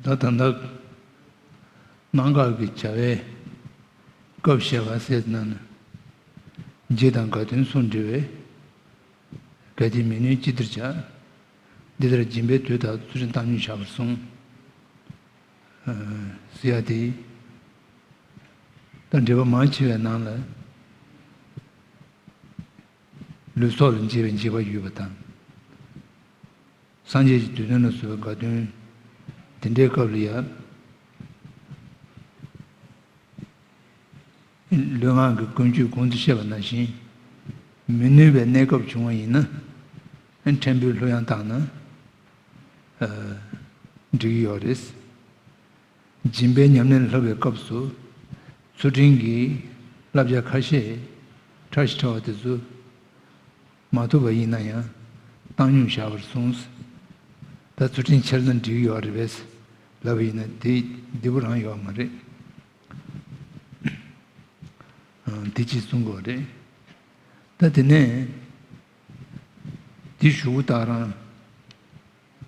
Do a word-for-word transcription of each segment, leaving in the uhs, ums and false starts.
ད་ད་ལྟ་གནམ་འགག་གི་བྱ་བའི་སྐབས་བཤད་པ་ཟེར་ན་ནི། རྗེ་དང་དགའ་སྟོན་གསུམ་འབྲེལ་བའི་གལ་ཏེ་མི་ནུས་ཅི་བདེར་བྱ། འདི་ལྟར་སྦྱིན་པའི་དུས་དག་ཚུལ་ཁྲིམས་བཏང་སྙོམས་བྱ་བར་གསུངས། ཨ། ཟེར་ཡ་དེ། ད་འགྲེལ་པ་མང་ཆེ་བའི་ནང་ལ། ལུས་སྲོག་ལ་འཇིགས་པའི་འཇིགས་པ་ཡོད་པ་དང་། སངས་རྒྱས་ཀྱི་དུས་སྟོན་ལ་བཟོ་བའི་དགའ་སྟོན། དེ་འདྲའི་སྐབས་ལ་ཡང་། ལུས་ངག་གི་ཀུན་སྤྱོད་གོང་དུ་བཤད་པ་ནང་བཞིན། མི་ནུས་པའི་གནས་སྐབས་བྱུང་བ་ཡིན་ན། ཕྲན་བུའི་གླུ་དབྱངས་བཏང་ན། ཨ། འགྲིག་གི་ཡོད་རེད། སྦྱིན་པའི་ཉམས་ལེན་བསླབ་པའི་སྐབས་སུ། ཚུལ་ཁྲིམས་ཀྱི་བསླབ་བྱ་ཁ་ཤས་ཕྲ་ཞིང་ཕྲ་བ་དེ་ཚོ་མ་ཐུབ་པ་ཡིན་ན་ཡང་བཏང་སྙོམས་བྱ་བར་གསུངས། ད་ཚུལ་ཁྲིམས་འཆལ་ན་འགྲིག་ཡོད་རེད་པས་ལབ་པ་ཡིན་ན་དེ་བདེ་པོ་རང་ཡོད་མ་རེད། ཨ། དེ་ཅིག་གསུང་དགོས་རེད། ད་དེ་ནས་དེ་ཞུ་གུ་དག་རང་།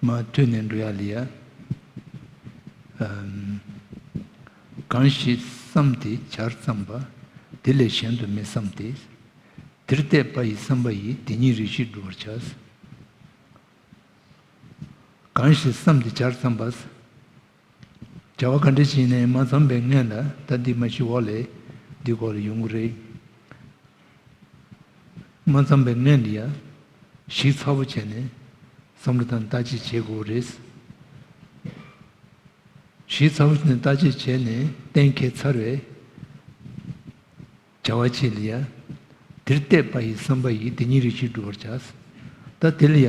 མར་ཐོན་ནས་འགྲོ་ཡ་ལ་ཡ། ཨམ། གང་ཞིག་བསམས་ཏེ་བྱར་བརྩམས་པ། དེ་ལས་གཞན་དུ་མི་བསམ་སྟེ། དེར་གཏད་པ་ཡི་བསམ་པ་ཡིས། དེ་ཉིད་རེ་ཞིག་བསྒྲུབ་པར་བྱ། གང་ཞིག་བསམས་ཏེ་བྱར་བརྩམས་པ། བྱ་བ་ག་འདྲ་ཞིག་ནས་མ་བརྩམས་པའི་སྔོན་ལ། ད་འདི་མ་ཤི་འོག་ལས་འདི་སྐོར་ལ་ཡོང་གི་རེད། མ་བརྩམས་པའི་སྔོན་ལ་ཡ། ཞིབ་ཚགས་པོ་བྱས་ནས་བསམ་བློ་དང་བརྟག་དཔྱད་བྱེད་དགོས་རེད། ཞིབ་ཚགས་པོ་བྱས་ནས་བརྟག་དཔྱད་བྱས་ནས་གཏན་འཁེལ་ཚར་བའི་བྱ་བ་ཅིག་ལ་ཡ། དེར་གཏད་པ་ཡི་བསམ་པ་ཡིས། དེ་ཉིད་རེ་ཞིག་བསྒྲུབ་པར་བྱ། ད་དེ་ལ་ཡ།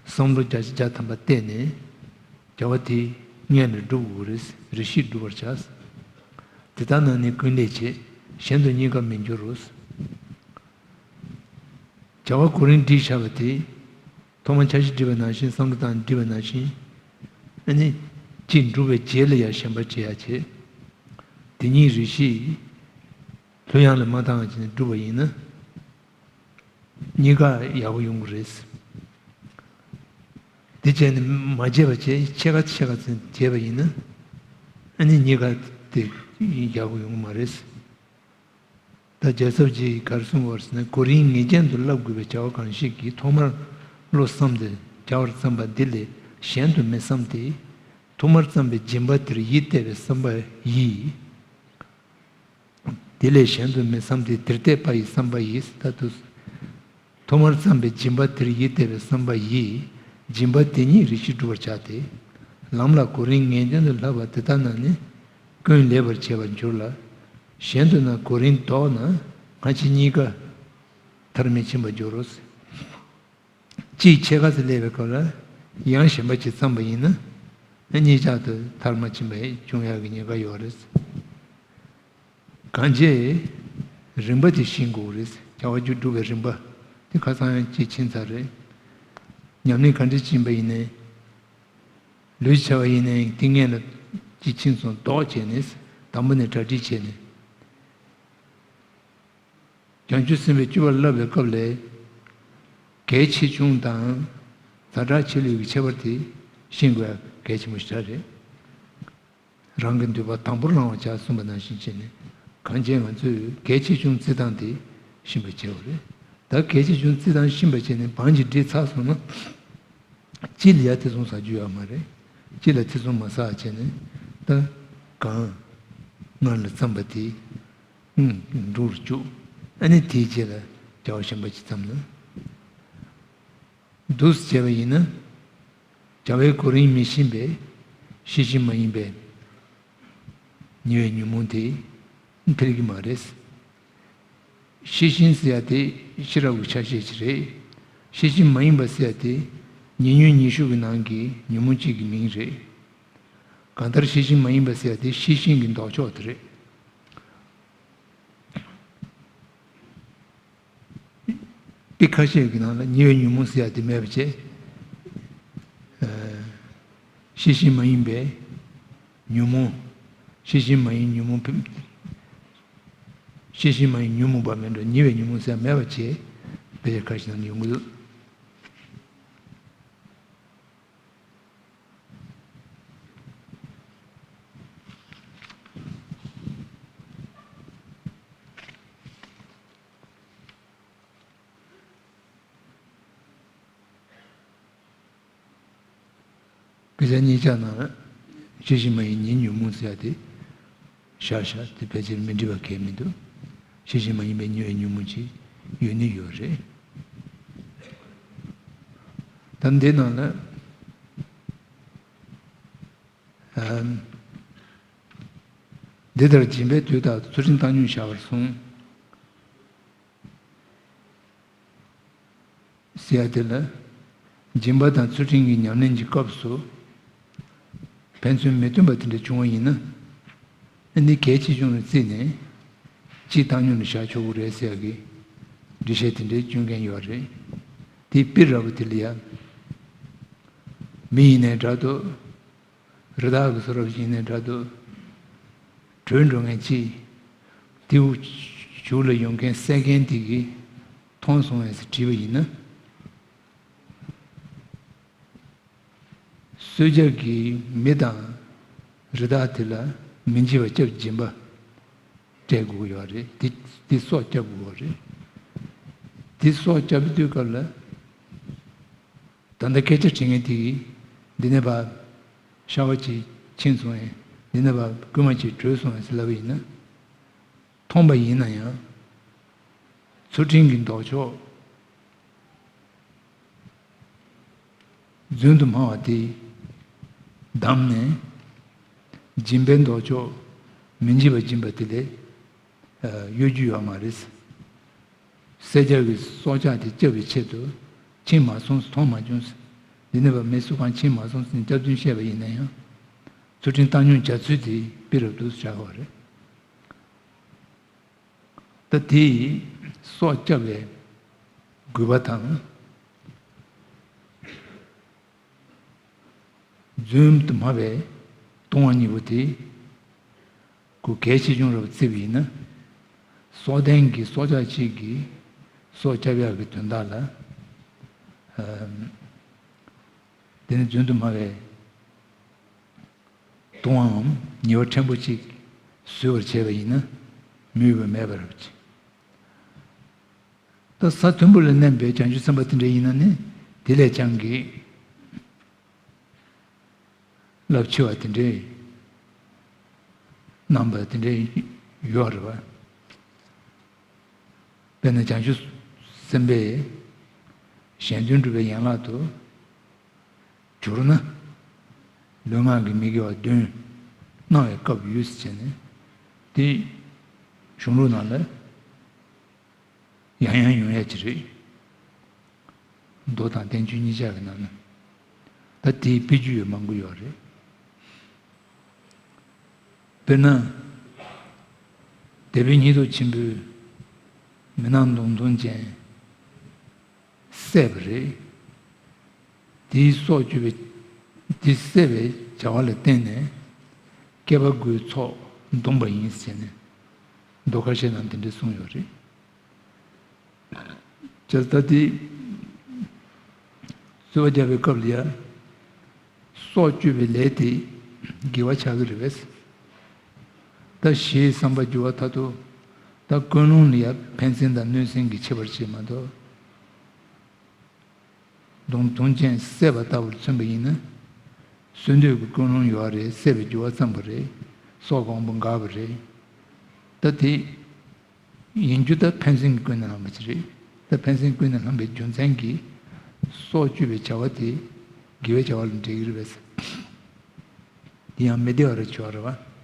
བསམ་བློ་བརྒྱ་ཆ་བརྒྱ་ཐམ་པ་གཏད་ནས། བྱ་བ་དེ་སྔོན་ལ་སྒྲུབ་དགོས་རེད། རེ་ཞིག་བསྒྲུབ་པར་བྱ། དེ་ལྟ་ན་ནི་ཀུན་ལས་བྱེད། གཞན་དུ་གཉིས་ཀ་མི་འགྱུར་རོ། བྱ་བ་གོ་རིམ་སྒྲིག་བྱ་བ་དེ། ཐོག་མར་འཆར་གཞི་བསྒྲིགས་པ་ནང་བཞིན། བསམ་བློ་བཏང་བསྒྲིགས་པ་ནང་བཞིན། ཨ་ནི། གཅིག་འགྲུབ་པའི་རྗེས་ལ་ཡང་གཞན་པ་བྱེད་ཡ་བྱེད། དེ་ཉིད་རེ་ཞིག་གླུ་དབྱངས་ལ་མ་བཏང་བ་བྱས་ནས་བསྒྲུབས་པ་ཡིན་ན། གཉིས་ཀ་ཡག་པོ་ཡོང་གི་རེད། དེ་བྱས་ནས་མ་བྱས་པ་བྱས། ཕྱེད་ཀ་ཕྱེད་ཀ་ཙམ་བྱས་པ་ཡིན་ན། ཨ་ནི་གཉིས་ཀ་དེ་ཡག་པོ་ཡོང་གི་མ་རེད། ད་རྒྱལ་ཚབ་ཀྱིས་ག་རེ་གསུངས་པ་རེད་ཟེར་ན། གོ་རིམ་ངེས་ཅན་དུ་བསླབ་དགོས་པའི་བྱ་བ་གང་ཞིག་གིས་ཐོག་མར་བློ་བསམས་ཏེ་བྱ་བར་བརྩམས་པ་འདི་ལས་གཞན་དུ་མི་བསམ་སྟེ། ཐོག་མར་བརྩམས་པའི་སྦྱིན་པ་དེར་ཡིད་གཏད་པའི་བསམ་པ་ཡིས། དེ་ལས་གཞན་དུ་མི་བསམ་སྟེ། དེར་གཏད་པ་ཡི་བསམ་པ་ཡིས། ད་དུ། ཐོག་མར་བརྩམས་པའི་སྦྱིན་པ་དེར་ཡིད་གཏད་པའི་བསམ་པ་ཡིས། སྦྱིན་པ་དེ་ཉིད་རེ་ཞིག་བསྒྲུབ་པར་བྱ་སྟེ། ལམ་ལ་གོ་རིམ་ངེས་ཅན་དུ་བསླབ་པ་དེ་ལྟ་ན་ནི། ཀུན་ལེགས་པར་བྱེད་པར་འགྱུར་ལ། གཞན་དུ་ན་གོ་རིམ་ལྡོག་ན། སྔ་ཕྱི་གཉིས་ཀ་མཐར་མི་ཕྱིན་པར་འགྱུར་རོ། གཅིག་ཕྱེད་ཀ་ཙམ་སླེབས་པའི་སྐབས་ལ་ཡང་གཞན་པ་ཅིག་བརྩམས་པ་ཡིན་ན། གཉིས་ཆར་དུ་མཐར་མ་ཕྱིན་པ་བྱུང་ཡག་གི་ཉེན་ཁ་ཡོད་རེད། གང་བྱས། རིམ་པ་དེ་ཤེས་དགོས་རེད། བྱ་བ་རྒྱུ་སྒྲུབ་པའི་རིམ་པ་དེ་ཁ་སང་ཡང་ཅིག་ཕྱིན་ཚར་རེད། ཉམས་ལེན་ག་འདྲ་ཕྱིན་པ་ཡིན་ནའི། ལུས་བྱ་བ་ཡིན་ནའི་དེ་སྔོན་ལ་ཅིག་ཕྱིན་སོང་ལྡོག་བྱས་ནས། དང་པོ་ནས་གྲ་སྒྲིག་བྱས་ནས། བྱང་ཆུབ་སེམས་དཔའི་སྤྱོད་པ་བསླབ་པའི་སྐབས་ལ། གལ་ཆེ་ཆུང་དང་། ཛ་དྲག་ཆེ་ལོས་ཀྱི་ཁྱད་པར་དེ་ཤེས་དགོས་ཡ་གལ་ཆེན་པོ་ཞེ་དྲག་རེད། རང་གི་འདོད་པ་དང་པོར་བླང་བར་བྱ་གསུངས་པ་ནང་བཞིན་བྱས་ནས། གང་བྱས་ང་ཚོས་གལ་ཆེ་ཆུང་རྩིས་སྟངས་དེ་ཤེས་པ་བྱེད་དགོས་རེད། ད་གལ་ཆེ་ཆུང་རྩིས་སྟངས་ཤེས་པ་བྱས་ནས་བང་ཅིག་བསྒྲིགས་ཚར་སོང་ན། གཅིག་ལ་ཡ་ཐེ་ཚོམ་ཟ་རྒྱུ་ཡོད་མ་རེད། གཅིག་ལ་ཐེ་ཚོམ་མ་ཟ་བྱས་ནས། ད་གང་སྔར་ལ་བརྩམས་པ་དེ་འགྲུབ་རུ་བཅུག་ཨ་ནི་དེའི་རྗེས་ལ་བྱ་བ་གཞན་པ་ཞིག་བརྩམས་ན། འདུག་སེ་བྱས་པ་ཡིན་ན། བྱ་བའི་གོ་རིམ་མི་ཤེས་པས་ཤེས་བཞིན་མ་ཡིན་པའི་ཉེ་བའི་ཉོན་མོངས་དེ་འཕེལ་གྱི་མ་རེད། ཤེས་བཞིན་ཟེར་ཡ་དེ་ཤེས་རབ་ཀྱི་ཆ་ཤས་ཤིག་རེད། ཤེས་བཞིན་མ་ཡིན་པ་ཟེར་ཡ་དེ་ཉེ་ཉོན་ཉེ་ཤོས་ཀྱི་ནང་གི་ཉོན་མོངས་གཅིག་གི་མིང་རེད། གང་ལྟར་ཤེས་བཞིན་མ་ཡིན་པ་ཟེར་ཡ་དེ་ཤེས་བཞིན་གྱི་ལྡོག་ཕྱོགས་དེ་རེད། དེ་ཁ་ཤས་ཀྱི་ནང་ལ་ཉེ་བའི་ཉོན་མོངས་ཟེར་ཡ་དེ་མེད་པ་བྱས། ཨ། ཤེས་བཞིན་མ་ཡིན་པའི་ཉོན་མོངས། ཤེས་བཞིན་མ་ཡིན་ཉོན་མོངས་ཕེ། ཤེས་བཞིན་མ་ཡིན་ཉོན་མོངས་པ་མིན་འགྲོ། ཉེ་བའི་ཉོན་མོངས་ཟེར་ཡ་མེད་པ་བྱས། དཔེ་ཆ་ཁ་ཤས་ནང་ལ་ཡོང་གི་འདུག་ཤེས་བྱ་གཉིས་ཆ་ནང་ལ་ཤེས་བཞིན་མ་ཡིན་ཉིད་ཉོན་མོངས་ཟེར་ཡ་དེ་བཞག་བཞག་དེ་ཕལ་ཆེར་མི་འགྲིག་པ་གང་ཡང་མི་འདུག་ཤེས་བཞིན་མ་ཡིན་པའི་ཉེ་བའི་ཉོན་མོངས་ཅིག་ཡོད་ནི་ཡོད་རེད། ད་འདི་ནང་ལ། ཨམ། འདི་ལྟར་སྦྱིན་པའི་དུས་དག་ཏུ་ཚུལ་ཁྲིམས་བཏང་སྙོམས་བྱ་བར་གསུངས། ཟེར་ཡ་དེ་ལ། སྦྱིན་པ་དང་ཚུལ་ཁྲིམས་ཀྱི་ཉམས་ལེན་གྱི་སྐབས་སུ། ཕན་ཚུན་མི་མཐུན་པ་དེ་འདྲ་བྱུང་བ་ཡིན་ན། ཨ་ནི་གལ་ཆེ་ཆུང་ལ་བརྩིས་ནས། གཅིག་བཏང་སྙོམས་ལ་བཞག་ཆོག་གི་རེད་ཟེར་ཡ་གི། འགྲེལ་བཤད་དེ་འདྲའི་སྐྱོན་མཁན་ཡོད་རེད། དེའི་དཔེ་ར་བ་དེ་ལ་ཡ། མི་ཡིན་ནའི་འདྲ་འདུག་རི་དྭགས་ཀྱི་བཟོ་འདྲ་ཞིག་ཡིན་ནའི་འདྲ་འདུག་གྲོལ་འགྲོ་མཁན་གཅིག་དེའུ་གཞུག་ལ་ཡོང་མཁན་བསད་མཁན་དེ་གིས་མཐོང་སོང་བས་དྲིས་པ་ཡིན་ན། གསོད་རྒྱལ་གྱིས་མི་དང་རི་དྭགས་དེ་ལ་མི་འཇིགས་པ་སྐྱབས་སྦྱིན་པ་སྤྲད་དགོས་ཀྱི་ཡོད་རེད། དེ་དེ་སྲོག་སྐྱབས་དགོས་ཀྱི་ཡོད་རེད། དེ་སྲོག་སྐྱབས་དུས་སྐབས་ལ། ད་ལྟ་སྐད་ཆ་དྲི་མཁན་དེ་གིས་འདི་ནས་ཕར་ཤ་བ་གཅིག་ཕྱིན་སོང་ངས། འདི་ནས་ཕར་རྐུན་མ་གཅིག་བྲོས་སོང་ངས་ཟེར་ལབ་པ་ཡིན་ན། མཐོང་པ་ཡིན་ན་ཡང་། ཚུལ་ཁྲིམས་ཀྱི་ལྡོག་ཕྱོགས་རྫུན་དུ་སྨྲ་བ་དེ་བསྡམས་ནས། སྦྱིན་པའི་ལྡོག་ཕྱོགས་མི་འཇིགས་པ་སྦྱིན་པ་དེ་ལས་གཡོ་སྒྱུ་ཡོད་མ་རེད། བསད་རྒྱལ་གྱི་སྲོག་ཆགས་དེ་སྐྱོབ་པའི་ཆེད་དུ་ཕྱིན་མ་སོང་། མཐོང་མ་བྱུང་། འདི་ནས་ཕར་མི་སུ་གང་ཕྱིན་མ་སོང་ཟེར་སྐྱབས་བརྡུང་བཤད་པ་ཡིན་ན་ཡང་། ཚུལ་ཁྲིམས་བཏང་སྙོམས་བྱ་ཚུལ་དེ་དཔེ་རབ་ཏུ་བཞག་པ་རེད། ད་དེ་སྲོག་སྐྱབས་པའི་དགོས་པ་དང་། རྫུན་དུ་སྨྲ་བའི་ལྟུང་བ་གཉིས་པོ་དེ། ཁོ་གལ་ཆེ་ཆུང་རབ་བརྩིས་པ་ཡིན་ན། སྲོག་ལྡན་གྱི་སྲོག་ཆགས་གཅིག་གི་སྲོག་སྐྱབས་ཡག་གི་དོན་དག་ལ། ཨམ། དེ་ནི་རྫུན་དུ་སྨྲ་བའི་ལྟུང་བའམ་ཉེས་པ་ཕྲན་བུ་གཅིག་བཟོད་པར་བྱས་པ་ཡིན་ན། མི་འོས་པ་མེད་པར་རབ་ཅིང་། ད་ས་མཐོན་པོ་ལ་གནས་པའི་བྱང་ཆུབ་སེམས་དཔའ་དེ་འདྲ་ཡིན་ན་ནི། དེ་ལས་བྱང་གི་རླབས་ཆེ་བ་དེ་འདྲའི་རྣམ་པ་དེ་འདྲའི་ཡོད་རེད་པ། དཔེར་ན་བྱང་ཆུབ་སེམས་དཔའི་གཞན་དོན་སྒྲུབ་པའི་ཡན་ལག་ཏུ་གྱུར་ན། ལུས་ངག་གི་མི་དགེ་བ་བདུན་གནང་བའི་སྐབས་ཡོད་ཟེར་བྱས་ནས། དེ་གཞུང་ལུགས་ནང་ལ་ཡང་ཡང་ཡོང་ཡ་ཅིག་རེད། མདོ་དང་བསྟན་བཅོས་གཉིས་ཆར་གྱི་ནང་ན། ད་དེའི་དཔེ་བརྗོད་ཡང་མང་པོ་ཡོད་རེད། དཔེར་ན། འདས་པའི་སྙིགས་དོར་ཆེན་པོའི་མི་ནག་མདུང་ཐུང་ཅན་བསད་པ་རེད། དེའི་སྲོག་གཅོད་པའི། དེ་བསད་པའི་བྱ་བ་ལ་བརྟེན་ནས་བསྐལ་པ་དགུའི་ཚོགས་བརྡུངས་པ་ཡིན་ཟེར་ནས་མདོ་ཁ་ཤས་ནང་དེ་འདྲ་གསུངས་ཡོད་རེད། བྱས་ཙང་ད་དེ་གསོལ་བ་བརྒྱབ་པའི་སྐབས་ལ་ཡ། སྲོག་གཅོད་པའི་ལས་དེ་དགེ་བ་ཆགས་ཀྱི་རེད་པས། ད་ཞེས་བསམ་པ་འགྱུར་བ་མཐར་ཐུག་ད་ཀུན་སློང་ལ་ཡ་ཕན་སེམས་དང་གནོད་སེམས་ཀྱི་ཁྱད་པར་ཕྱེ་མ་གཏོགས། མདུང་ཐུང་ཅན་བསད་པ་ལྟ་བུར་མཚོན་པ་ཡིན་ན། གསོད་འདོད་ཀྱི་ཀུན་སློང་ཡོད་རེད། བསད་པའི་འགྱུར་བ་བརྩམས་པ་རེད། སྲོག་གི་དབང་པོ་འགག་པ་རེད། ད་དེ་ཡིན་རྒྱུ་ད་ཕན་སེམས་ཀྱི་ཀུན་ནས་བསླངས་པ་ཅིག་རེད། ད་ཕན་སེམས་ཀུན་ནས་བསླངས་པའི་རྒྱུ་མཚན་གྱིས་སྲོག་གཅོད་པའི་བྱ་བ་དེ་དགེ་བའི་བྱ་བ་ལ་འགྲིག་གི་རེད་པས། དེ་ཡང་མི་བདེ་བ་རེ་བྱུང་བ་རེད་པ།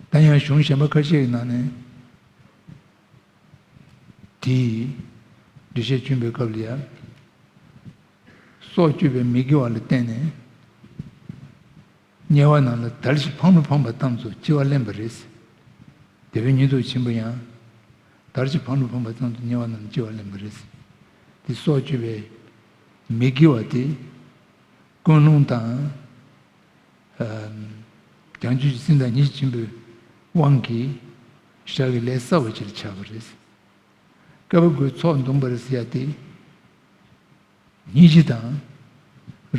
ད་ཡང་གཞུང་གཞན་པ་ཁ་ཤས་ཀྱི་ནང་ནས། དེའི་འགྲེལ་བཤད་བསྐྱོན་པའི་སྐབས་ལ་ཡང་། སྲོག་གཅོད་པའི་མི་དགེ་བ་ལ་བརྟེན་ནས། དམྱལ་བ་རྣམས་ལ་དལ་གྱིས་ཕངས་རུང་ཕངས་པ་ཙམ་དུ་སྐྱེ་བ་ལེན་པ་རེད། འདས་པའི་སྙིགས་དོར་ཆེན་པོ་ཡང་། དལ་གྱིས་ཕངས་རུང་ཕངས་པ་ཙམ་དུ་དམྱལ་བ་རྣམས་སྐྱེ་བ་ལེན་པ་རེད། དེ་སྲོག་གཅོད་པའི་མི་དགེ་བ་དེ། ཀུན་སློང་དང་། ཨམ། བྱང་ཆུབ་ཀྱི་སེམས་དང་སྙིང་རྗེ་ཆེན་པོའི་དབང་གིས་བྱ་བའི་ལས་བསགས་པ་ཅིག་ཆགས་པ་རེད། བསྐལ་པ་དགུའི་ཚོགས་བརྡུངས་པ་རེད་ཟེར་ཡ་དེ། སྙིང་རྗེ་དང་།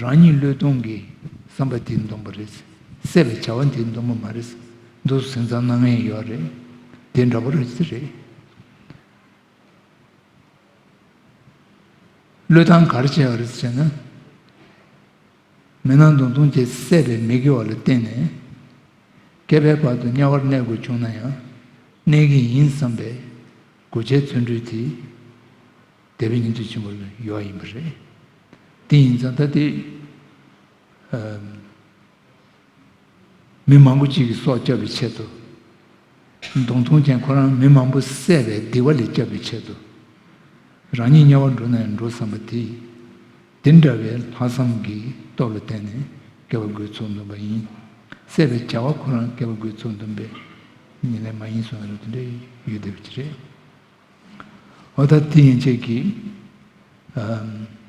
རང་ཉིད་བློས་གཏོང་གི་བསམ་པ་དེ་བརྡུངས་པ་རེད། བསད་པའི་བྱ་བ་དེ་བརྡུངས་པ་མ་རེད། འདུག་སེ་སེམས་ཙམ་སྣང་ངེས་ཡོད་རེད། དེ་འདྲ་པོ་རེད་ཟེར་རེད། བློས་བཏང་ག་རེ་བྱས་པ་རེད་ཟེར་ན། མི་སྣང་མདུང་ཐུང་གི་སྲེད་པའི་མིག་གི་འོག་ལ་བརྟེན་ནས། བསྐལ་པའི་བར་དུ་དམྱལ་བར་གནས་དགོས་བྱུང་ན་ཡང་། གནས་ཀྱི་ཡིན་བསམ་པའི་གོ་ཆའི་བརྩོན་འགྲུས་དེ། འདས་པའི་ཉིན་ཐོ་ཆེན་པོ་ལ་ཡོད་ཡིན་པ་རེད། དེ་ཡིན་ཙང་ད་དེ། ཨམ། མི་མང་པོ་གཅིག་གི་སྲོག་སྐྱོབ་པའི་ཆེད་དུ། མདུང་ཐུང་ཅན་ཁོ་རང་མི་མང་པོ་བསད་པའི་སྡིག་པ་ལས་སྐྱོབ་པའི་ཆེད་དུ། རང་ཉིད་དམྱལ་བར་འགྲོ་ན་ཡང་འགྲོ་བསམ་པ་དེ། དེ་འདྲ་བའི་ལྷག་བསམ་གྱི་སྟོབས་ལ་བརྟེན་ནས་བསྐལ་པ་འགོས་ཚུགས་འདུན་པ་ཡིན། བསད་པའི་བྱ་བ་ཁོ་རང་བསྐལ་པ་འགོས་ཚུགས་འདུན་པའི་ཉེར་ལེན་མ་ཡིན་གསུངས་ཡོད་རེད། དེ་འདྲ་ཡོད་བསྡད་པ་ཅིག་རེད། འོ་ད་དེ་ཡན་ཆད་ཀྱི། ཨམ།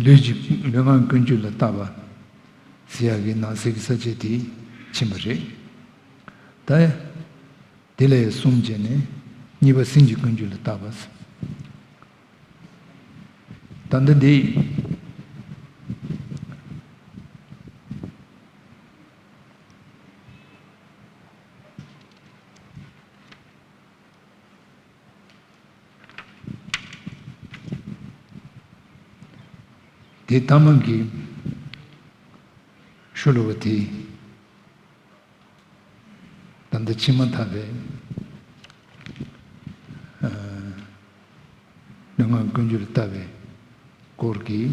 ལུས་ཀྱི་ལུས་ངག་ཀུན་སྤྱོད་ལ་བརྟག་པ་ཟེར་ཡག་གི་ནང་གསེས་ཀྱི་ས་བཅད་དེ་ཕྱིན་པ་རེད། ད། དེ་ལས་གསུམ་བྱས་ནས་གཉིས་པ་སེམས་ཀྱི་ཀུན་སྤྱོད་ལ་བརྟག་པ། ད་ལྟ་འདི། དེ་ཐ་མ་གི་ཤོ་ལོ་ཀ་དེ། ད་ལྟ་ཕྱི་མ་ཐག་པའི། ཨ། ལུས་ངག་ཀུན་སྤྱོད་ལ་བལྟ་བའི་སྐོར་གྱི།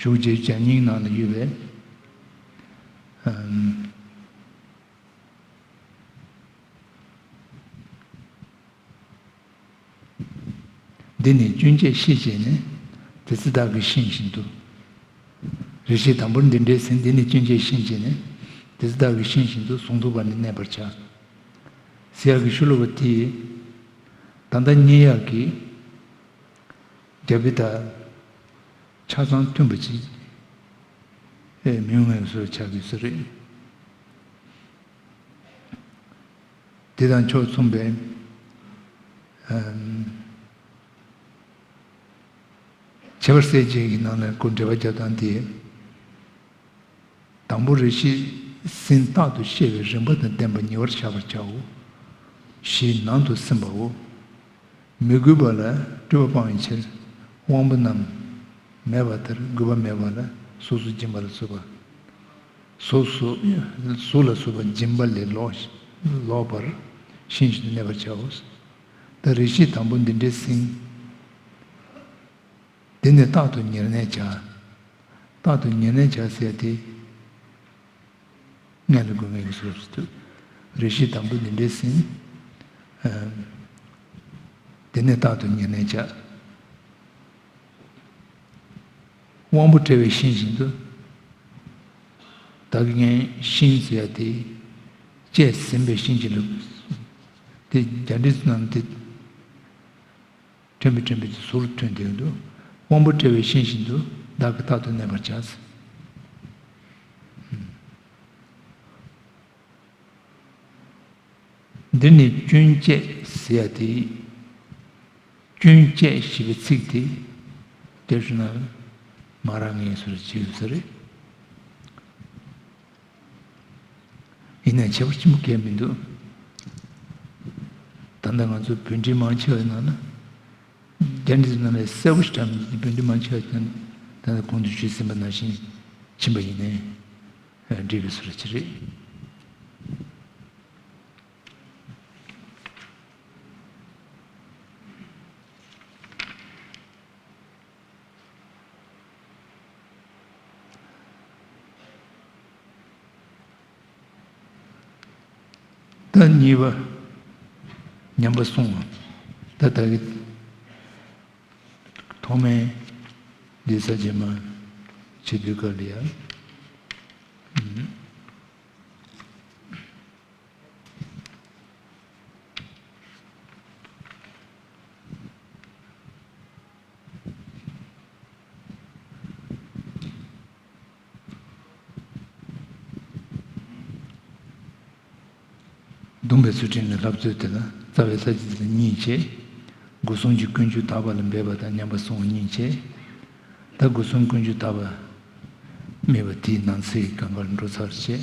གཞུང་བརྒྱད་ཅུ་གྱ་གཉིས་ནང་ལ་ཡོད་པའི། ཨམ། འདི་ནི་སྐྱོན་བཅས་ཤེས་བྱས་ནས། དེ་ཚེ་བདག་གིས་ཤེས་བཞིན་དུ། རེ་ཞིག་དང་པོར་འདི་འདྲའི་ཟིན། འདི་ནི་སྐྱོན་བཅས་ཤེས་བྱས་ནས། དེ་ཚེ་བདག་གིས་ཤེས་བཞིན་དུ། ཟུང་དུ་བར་ནི་གནས་པར་བྱ། ཟེར་ཡག་གི་ཤོ་ལོ་ཀ་དེ། ད་ལྟ་རྙེད་ཡག་གི། རྒྱ་དཔེ་དང་ཆ་ཚང་མཐུན་པ་ཅིག་ཨེ། མི་ཡོང་ངེས་སུ་ཆགས་དགོས་ས་རེད། དེ་དང་ཕྱོགས་མཚུངས་པའི། ཨམ། ཁྱད་པར་གསལ་བྱེད་ཀྱི་ནང་ལ་སྐུ་འགྲེལ་པ་རྒྱབ་སྟངས་དེ། དང་པོ་རེ་ཞིག་ཟིན། རྟག་ཏུ་ཤེས་པའི་རིམ་པ་དང་ལྡན་པ་ཉེ་བར་བཞག་པར་བྱའོ། ཞེས་ནང་དུ་ཟིན་པའོ། མི་གུས་པ་ལ་སྤྲོས་པ་སྤང་བའི་ཕྱིར། དབང་པོ་རྣམས་མེད་པ་ལྟར་གུས་པ་མེད་པ་ལ་གཟུགས་སུ་སྦྱིན་པ་ལ་སོགས་པ། གཟུགས་སུ། གཟུགས་ལ་སོགས་པ་སྦྱིན་པ་ལས་ལོག་ལོག་པར་ཤེས་བཞིན་དུ་གནས་པར་བྱའོ། ད་རེ་ཞིག་དང་པོ་འདི་འདྲའི་ཟིན། དེ་ནས་རྟག་ཏུ་ཉེར་གནས་བྱ། རྟག་ཏུ་ཉེར་གནས་བྱ་ཟེར་ཡ་དེ། སྔོན་ལ་དགོས་ངེས་ཀྱི་གཟུགས་སུ་འདུག་རེ་ཞིག་དང་པོ་འདི་འདྲའི་ཟིན། ཨ། དེ་ནས་རྟག་ཏུ་ཉེར་གནས་བྱ། དབང་པོ་བྲལ་བའི་ཤིང་བཞིན་དུ། བདག་གིས་ཤིང་ཟེར་ཡ་དེ། བཅད་ཟིན་པའི་ཤིང་གཅིག་ལ། དེ་རྒྱ་འགྲེལ་ནང་དེ། ཕྲན་བུ་ཕྲན་བུ་དེ་ཟུར་ཐོན་དེ་འདུག་དབང་པོ་བྲལ་བའི་ཤིང་བཞིན་དུ། བདག་གིས་རྟག་ཏུ་གནས་པར་བྱ། འདིར་ནི་སྐྱོན་བཅས་ཟེར་ཡ་དེ། སྐྱོན་བཅས་ཞེས་པའི་ཚིག་དེ། དེ་བཞིན་ན་མ་རང་ངེས་སུ་བྱེད་ཡོད་ས་རེད། ཡིན་ནའི་ཁྱད་པར་ཆེན་པོ་གང་ཡང་མི་འདུག་ད་ལྟ་ང་ཚོ་བོད་འགྲེལ་མང་ཆེ་བའི་ནང་ན། རྒྱ་འགྲེལ་ནང་ལ་གསལ་པོ་ཞིག་གྲགས་མི་འདུག་བོད་འགྲེལ་མང་ཆེ་བ་དེ་ད་ལྟ་གོང་དུ་ཞུས་ཟིན་པ་ནང་བཞིན་ཕྱིན་པ་ཡིན་ནའི། འགྲིག་པའི་བཟོ་འདྲ་ཅིག་རེད། ད་གཉིས་པ་ཉམས་པ་གསུངས། ད་ད་གི་ཐོག་མའི་འདི་ས་རྗེས་མ་བྱེད་དུས་སྐབས་ལ་ཡང་། བརྡུངས་པའི་ཚུལ་ཁྲིམས་ལ་བསླབ་ཚུལ་དེ་ལ་རྩ་བའི་ས་བཅད་དེ་གཉིས་བྱས། སྒོ་གསུམ་གྱི་ཀུན་སྤྱོད་དག་པ་ལ་འབད་པ་དང་ཉམས་པ་སྲུང་བ་གཉིས་བྱས། ད་སྒོ་གསུམ་ཀུན་སྤྱོད་དག་པ་སྨྲས་པ་དེའི་ནང་གསེས་ཀྱི་སྒང་གར་འགྲོ་ཚར་བྱས།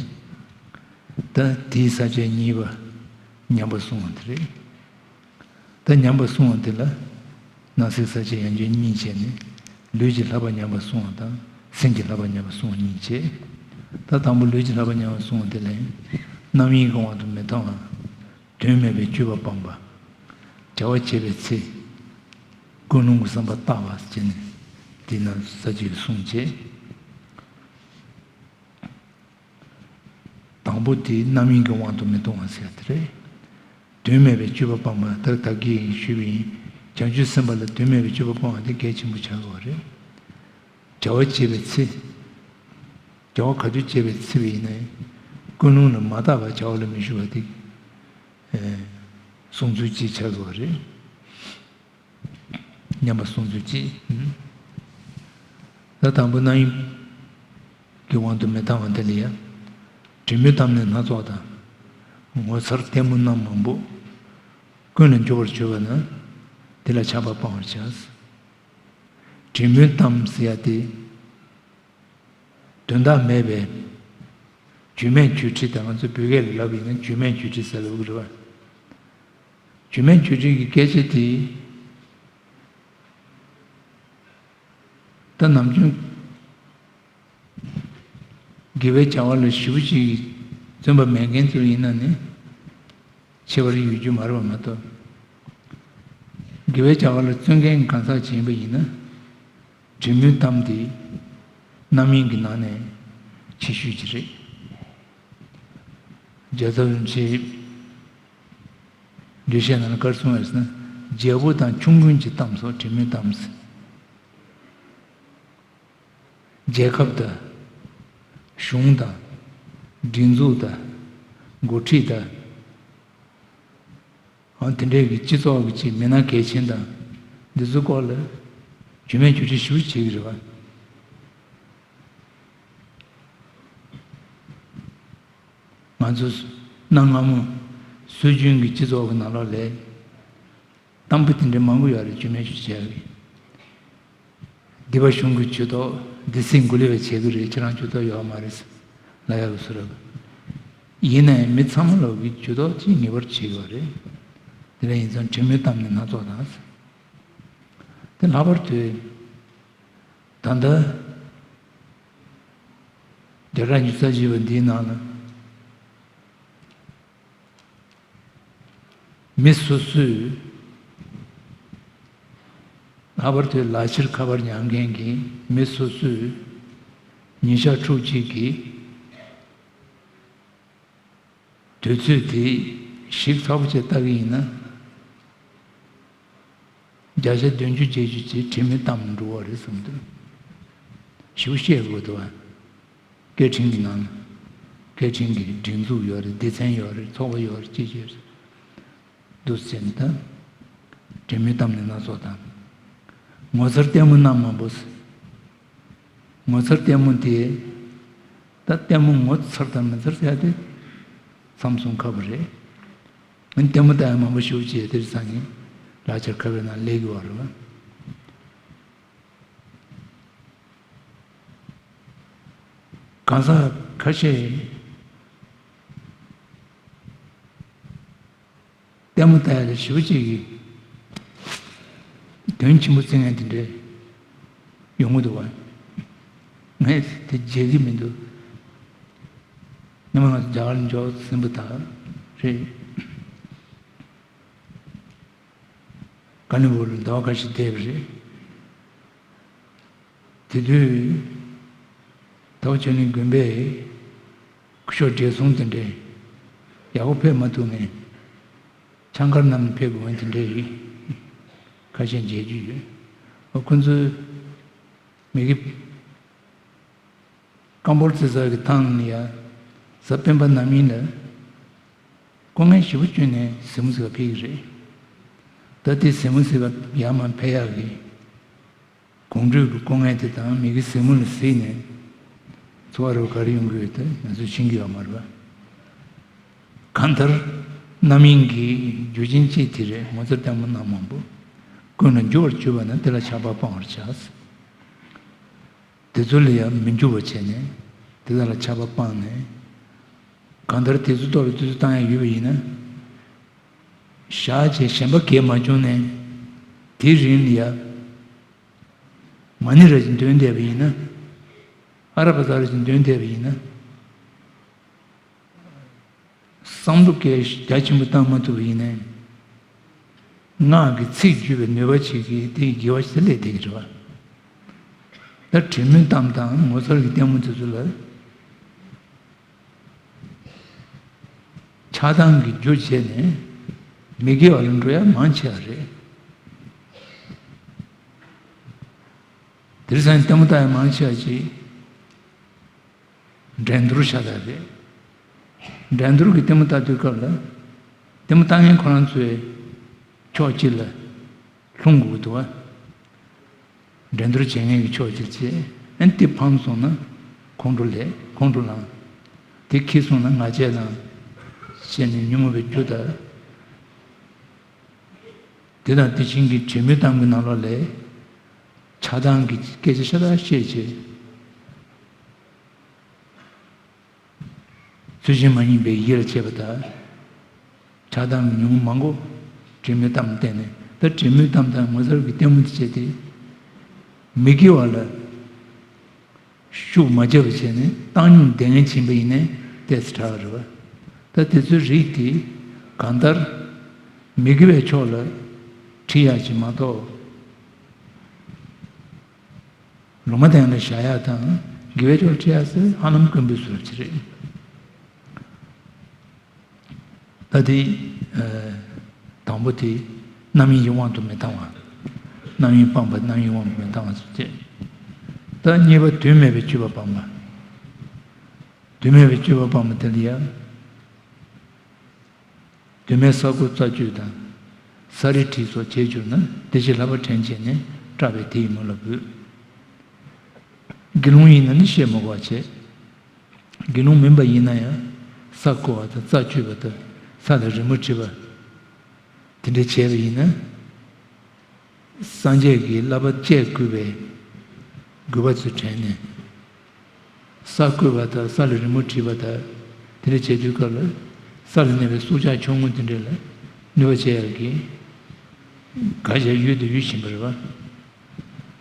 ད་དེའི་ས་བཅད་གཉིས་པ་ཉམས་པ་སྲུང་བ་དེ་རེད། ད་ཉམས་པ་སྲུང་བ་དེ་ལ་ནང་གསེས་ས་བཅད་ཡང་བསྐྱར་གཉིས་བྱས་ནས། ལུས་ཀྱི་བསླབ་པ་ཉམས་པ་སྲུང་བ་དང་སེམས་ཀྱི་བསླབ་པ་ཉམས་པ་སྲུང་བ་གཉིས་བྱས། ད་དང་པོ་ལུས་ཀྱི་བསླབ་པ་ཉམས་པ་སྲུང་བ་དེ་ལ་ཡང་། རྣམ་གཡེང་གི་དབང་དུ་མི་བཏང་བ། དོན་མེད་པའི་སྤྱོད་པ་སྤངས་པ། བྱ་བ་བྱེད་པའི་ཚེ་ཀུན་སློང་གི་བསམ་པ་བརྟག་པ་བྱས་ནས་དེ་རྣམས་ས་བཅད་གསུམ་བྱས། དང་པོ་དེ་རྣམ་གཡེང་གི་དབང་དུ་མི་གཏོང་བ་ཟེར་དེ་རེད། དོན་མེད་པའི་སྤྱོད་པ་སྤངས་པ་ད་ད་གིན་ཞུས་པ་ཡིན། བྱང་ཆུབ་སེམས་དཔའ་ལ་དོན་མེད་པའི་སྤྱོད་པ་སྤངས་པ་དེ་གལ་ཆེན་པོ་ཆགས་ཀྱི་ཡོད་རེད། བྱ་བ་བྱེད་པའི་ཚེ། བྱ་བ་ག་དུས་བྱེད་པའི་ཚེ་བ་ཡིན་ན་ཡང་། ཀུན་སློང་ལ་མ་བརྟགས་པར་བྱ་བ་ལ་མི་ཞུགས་པ་དེ། ཨེ། སྲུང་ཚུལ་གཅིག་ཆགས་ཀྱི་ཡོད་རེད། ཉམས་པ་སྲུང་ཚུལ་གཅིག། ད་དང་པོ་རྣམ་གཡེང་གི་དབང་དུ་མི་བཏང་བ་དེ་ལ་ཡང་། དྲན་མོས་གཏམ་ནི་སྣ་ཚོགས་དང་། ངོ་མཚར་ལྟད་མོ་རྣམ་མང་པོ། ཀུན་ལ་འཇོག་པར་བྱོས་པ་ན། དེ་ལ་ཆགས་པ་སྤང་བར་བྱ། དྲན་མོས་གཏམ་ཟེར་ཡ་དེ། དོན་དག་མེད་པའི་བརྗོད་མེད་བརྗོད་བྲལ་དང་། ང་ཚོ་བོད་སྐད་ལ་ལབ་པ་ཡིན་ན་བརྗོད་མེད་བརྗོད་བྲལ་ཟེར་ལབ་ཀྱི་རེད་བ། བརྗོད་མེད་བརྗོད་བྲལ་གྱི་སྐད་ཆ་དེ་ད་ནམ་རྒྱུན་དགེ་བའི་བྱ་བ་ལ་ཞེ་པོ་ཅིག་བརྩོན་པ་མེད་མཁན་ཚོ་ཡིན་ན་ནི། ཁྱད་པར་ཡོད་རྒྱུ་མ་རེད་པ་མ་གཏོགས། དགེ་བའི་བྱ་བ་ལ་བརྩོན་མཁན་གང་ཟག་ཅིག་ཡིན་པ་ཡིན་ན། དྲན་མོས་གཏམ་དེ་རྣམ་གཡེང་གི་ནང་ནས་ཆེ་ཤོས་ཅིག་རེད། རྒྱལ་ཚབ་རིན་པོ་ཆེས་འགྲེལ་བཤད་ནང་ལ་ག་རེ་གསུངས་ཡོད་ཟེར་ན། རྒྱལ་པོ་དང་ཆོམ་རྐུན་གྱི་གཏམ་སོགས་དྲན་མོས་གཏམ་ཟེར། རྒྱལ་ཁབ་དང་། གཞུང་དང་། སྒྲིག་འཛུགས་དང་། འགོ་ཁྲིད་དང་། ཨང་། དེ་འདྲའི་གི་སྤྱི་ཚོགས་ཀྱི་ཅིག་མི་སྣ་གལ་ཆེན་དང་། འདི་ཚོའི་སྐོར་ལ་བརྗོད་མེད་བརྗོད་བྲལ་ཞེ་པོ་བྱེད་ཀྱི་རེད་པ། ང་ཚོ་གནའ་སྔ་མོ་སྲོལ་རྒྱུན་གྱི་སྤྱི་ཚོགས་ཀྱི་ནང་ལོགས་ལ་གཏམ་དཔེ་དེ་འདྲའི་མང་པོ་ཡོད་རེད། བརྗོད་མེད་བརྗོད་བྲལ་གྱི། སྡིག་པ་གཞུང་གི་ཇུས་གཏོགས། སྡིག་སྲིན་མགོ་ལུས་པའི་བྱེད་ཀྱི་རེད། ཁྱེད་རང་ཇུས་གཏོགས་ཡོད་མ་རེད་ལབ་ཡག་གི་བཟོ་འདྲ། ཡིན་ནའི་མི་ཚང་མ་ལོག་གི་ཇུས་གཏོགས་ཅིག་ངེས་པར་བྱེད་དགོས་རེད། དེ་འདྲ་ཡིན་ཙང་དྲན་མོས་གཏམ་ནི་སྣ་ཚོགས་དང་། དེ་ལྷག་པར་དུ་ད་ལྟ་བརྒྱ་ཕྲག་ཉི་ཤུ་རྩ་བཞི་པ་འདིའི་ནང་ལ། མི་སོ་སོས། ལྷག་པར་དུ་ལག་ཁྱེར་ཁ་པར་ཉར་མཁན་གྱི་མི་སོ་སོས་ཉིན་ཞག་ཕྲུགས་གཅིག་གི་དུས་ཚོད་དེ་ཞིབ་ཚགས་པོ་བྱས་ལྟ་གི་ཡིན་ན། བརྒྱ་ཆ་བདུན་ཅུ་བརྒྱད་ཅུ་ཅིག་དྲན་མོས་གཏམ་འགྲོ་བ་རེད་བསམ་འདུག་ཞེ་པོ་བཤད་དགོས་འདུག་བ། སྐད་འཕྲིན་གྱི་ནང་ལ། སྐད་འཕྲིན་གྱི་སྒྲིག་འཛུགས་ཡོད་རེད། སྡེ་ཚན་ཡོད་རེད། ཚོགས་པ་ཡོད་རེད། ཅི་བྱེད་རེད། འདུག་ཟེར་ནས་ད། དྲན་མོས་གཏམ་ནི་སྣ་ཚོགས་དང་། ངོ་མཚར་ལྟད་མོ་རྣམ་མང་པོ་ཟེར། ངོ་མཚར་ལྟད་མོ་དེ། ད་ལྟད་མོ་ངོ་མཚར་དང་མི་མཚར་ཟེར་ཡ་དེ་མཚམས་སུ་ཁ་པོ་རེད། ཨ་ནི་ལྟད་མོ་ལྟ་ཡ་མང་པོ་ཞེ་པོ་ཅིག་དེ་རིང་སང་ཉིན་ལག་ཁྱེར་ཁ་པའི་ནང་སླེབས་ཀྱི་ཡོད་རེད་བ། གང་ཟག་ཁ་ཤས་ལྟད་མོ་ལྟ་ཡ་ལ་ཞེ་པོ་ཅིག་གི་དོན་ཆེན་པོ་བརྩི་མཁན་དེ་འདྲ་ཡོང་གི་འདུག་བ། ངས་དེ་བརྗེད་ཀྱི་མི་འདུག་ཉི་མ་ང་ཚོ་རྒྱ་གར་ལ་འབྱོར་ཟིན་པ་དག་རེད། ཀ་ལོན་སྦུག་ལ་ཟླ་བ་ཁ་ཤས་བསྡད་པ་རེད། དེ་དུས་ཟླ་བ་བཅུ་གཉིས་དགོན་པའི་སྐུ་ཞབས་བགྲེས་སོང་དེ་འདྲས་ཡག་པོ་ཕེབས་མ་ཐུབ་ནས་ཆང་ཁར་བསྣམས་ནས་ཕེབས་དགོས་མཁན་དེ་འདྲས་ཡིན། ཁ་ཤས་མཇལ་རྒྱུ་ཡོད། ཨ་ཁོ་ཚོའི་མི་གི་སྐམ་པོར་རྩི་ས་གི་ཐང་ནས་ཡ། གཟའ་སྤེན་པ་ནམ་ཡིན་ལ། སྐུ་ངལ་ཞེ་པོ་བསྐྱོན་ནས་གཟིགས་མོ་གཟིགས་པ་ཕེབས་ཀྱི་རེད། ད་དེ་གཟིགས་མོ་གཟིགས་པ་ཡར་མར་ཕེབས་ཡག་གི་གོམ་བགྲོད་ཀྱི་སྐུ་ངལ་དེ་དང་མི་གི་གཟིགས་མོ་ལ་གཟིགས་ནས་འཚོ་བ་རོལ་ག་རེ་ཡོང་གི་ཡོད་དེ་ང་ཚོས་ཤེས་ཀྱི་ཡོད་མ་རེད་པ། གང་ལྟར། རྣམ་གཡེང་གི་རྒྱུ་རྐྱེན་གཅིག་དེ་རེད། ངོ་མཚར་ལྟད་མོ་རྣམ་མང་པོ་ཀུན་ལ་འགྱུར་བར་གྱུར་པ་ན་དེ་ལ་ཆགས་པ་སྤང་བར་བྱ། དེ་ཚོ་ལ་ཡང་མི་འགྱུར་བར་བྱས་ནས་དེ་དག་ལ་ཆགས་པ་སྤངས་ནས། གང་ལྟར་དེ་ཚོའི་ཐོག་ལ་དུས་ཚོད་བཏང་ཡ་ཡོད་པ་ཡིན་ན། བཞག་བྱས་གཞན་པ་གས་མ་བྱུང་ནས་དེའི་རིང་ལ་ཡ། མ་ཎི་རེ་ཞིག་འདོན་བསྡད་པ་ཡིན་ན། ཨ་ར་པ་ཙ་རེ་ཞིག་འདོན་བསྡད་པ་ཡིན་ན། བསམ་བློ་སྐད་རྒྱ་ཆེན་པོ་བཏང་མ་ཐུབ་པ་ཡིན་ནའི། སྔགས་ཀྱི་ཚིག་བརྗོད་པའི་ནུས་པ་ཅིག་གིས་དེ་ཡི་དགེ་བ་ཞིག་སླེབས་བསྡད་ཀྱི་རེད་བ། ད་དྲན་མེད་གཏམ་དང་ངོ་མཚར་གྱི་ལྟད་མོ་དེ་ཚོ་ལ་ཆགས་སྡང་གི་རྒྱུ་བྱས་ནས་མི་དགེ་བ་ལ་འགྲོ་ཡ་མང་ཆེ་བ་རེད། དེང་སང་ལྟད་མོ་ལྟ་ཡ་མང་ཆེ་བ་ཅིག་འགྲན་བསྡུར་ཤ་སྟག་རེད། འགྲན་བསྡུར་གྱི་ལྟད་མོ་ལྟ་དུས་སྐབས་ལ། ལྟད་མོ་ལྟ་མཁན་ཁོ་རང་ཚོའི་ཕྱོགས་གཅིག་ལ་ལྷུང་དགོས་འདུག་བ། འགྲན་བསྡུར་བྱེད་མཁན་གྱི་ཕྱོགས་གཅིག་བྱས། ཨ་ནི་དེ་ཕམ་སོང་ན་ཁོང་ཁྲོ་ལངས། ཁོང་ཁྲོ་ལངས། དེ་འཁྱེར་སོང་ན་ང་རྒྱལ་ལངས། བྱས་ནས་ཉོན་མོངས་པའི་རྒྱུ་དང་། དེ་དང་དེ་བཞིན་གྱི་དྲན་མེད་གཏམ་གྱི་ནང་ལོགས་ལ་ཆགས་སྡང་གི་སྐད་ཆ་ཤ་སྟག་བཤད་བྱས། ཚུལ་བཞིན་མ་ཡིན་པའི་ཡིད་ལ་བྱེད་པ་དང་། ཆགས་སྡང་གི་ཉོན་མོངས་མང་པོ་དྲན་མེད་གཏམ་བསྟན་ནས། ད་དྲན་མེད་གཏམ་དང་ངོ་མཚར་གྱི་ལྟད་མོ་དེ་བྱས་ཏེ། མི་དགེ་བ་ལ་ཤུགས་མ་རྒྱབ་པ་བྱས་ནས་བཏང་སྙོམས་བསྡད་མཁན་ཕྱིན་པ་ཡིན་ནའི་ཏོག་ཙམ་དྲག་པ་རེད་བ། ད་དེ་ཚོའི་རིགས་དེ་གང་ལྟར་མི་དགེ་བའི་ཕྱོགས་ལ་ཁྲིད་ཡག་ཅིག་མ་གཏོགས། ལུང་མ་བསྟན་ལ་བཞག་ཡག་དང་དགེ་བའི་ཕྱོགས་ཁྲིད་ཡག་ཟེར་ཧ་ལམ་དཀོན་པོའི་བཟོ་འདྲ་ཅིག་རེད། ད་དེ། ཨ། དང་པོ་དེ། རྣམ་གཡེང་གི་དབང་དུ་མི་བཏང་བ། རྣམ་གཡེང་སྤངས་པ། རྣམ་གཡེང་དབང་དུ་མི་བཏང་བ་སོགས་བྱས། ད་གཉིས་པ་དོན་མེད་པའི་སྤྱོད་པ་སྤངས་པ། དོན་མེད་པའི་སྤྱོད་པ་སྤངས་པ་དེ་ལ་ཡང་། དོན་མེད་ས་རྐོ་རྩྭ་གཅོད་དང་། ས་རི་བྲིས་སོགས་བྱས་གྱུར་ན། དེ་ཕྱིར་བསླབ་པ་དྲན་བྱས་ནས། སྐྲག་པས་དེ་ཡི་མུ་ལ་བུད། དགེ་སློང་ཡིན་ན་ནི་བཤད་མི་དགོས་པ་བྱས། དགེ་སློང་མིན་པ་ཡིན་ན་ཡང་། ས་རྐོ་བ་དང་། རྩྭ་གཅོད་པ་དང་། ས་ལ་རི་མོ་བྲིས་པ། དེ་འདྲ་བྱས་པ་ཡིན་ན། སངས་རྒྱས་ཀྱི་བསླབ་པ་བཅས་དགོས་པའི་དགོས་པ་ཚོ་དྲན་ནས། ས་རྐོ་བ་དང་། ས་ལ་རི་མོ་བྲིས་པ་དང་། དེ་འདྲ་བྱེད་དུས་སྐབས་ལ། ས་ལ་གནས་པའི་སྲོག་ཆགས་ཆུང་ངུ་དེ་འདྲ་ལ་གནོད་པ་བྱེད་ཡག་གི་ག་བྱས་ཡོད་དུ་ཡོད་བཞིན་པ་རེད་བ།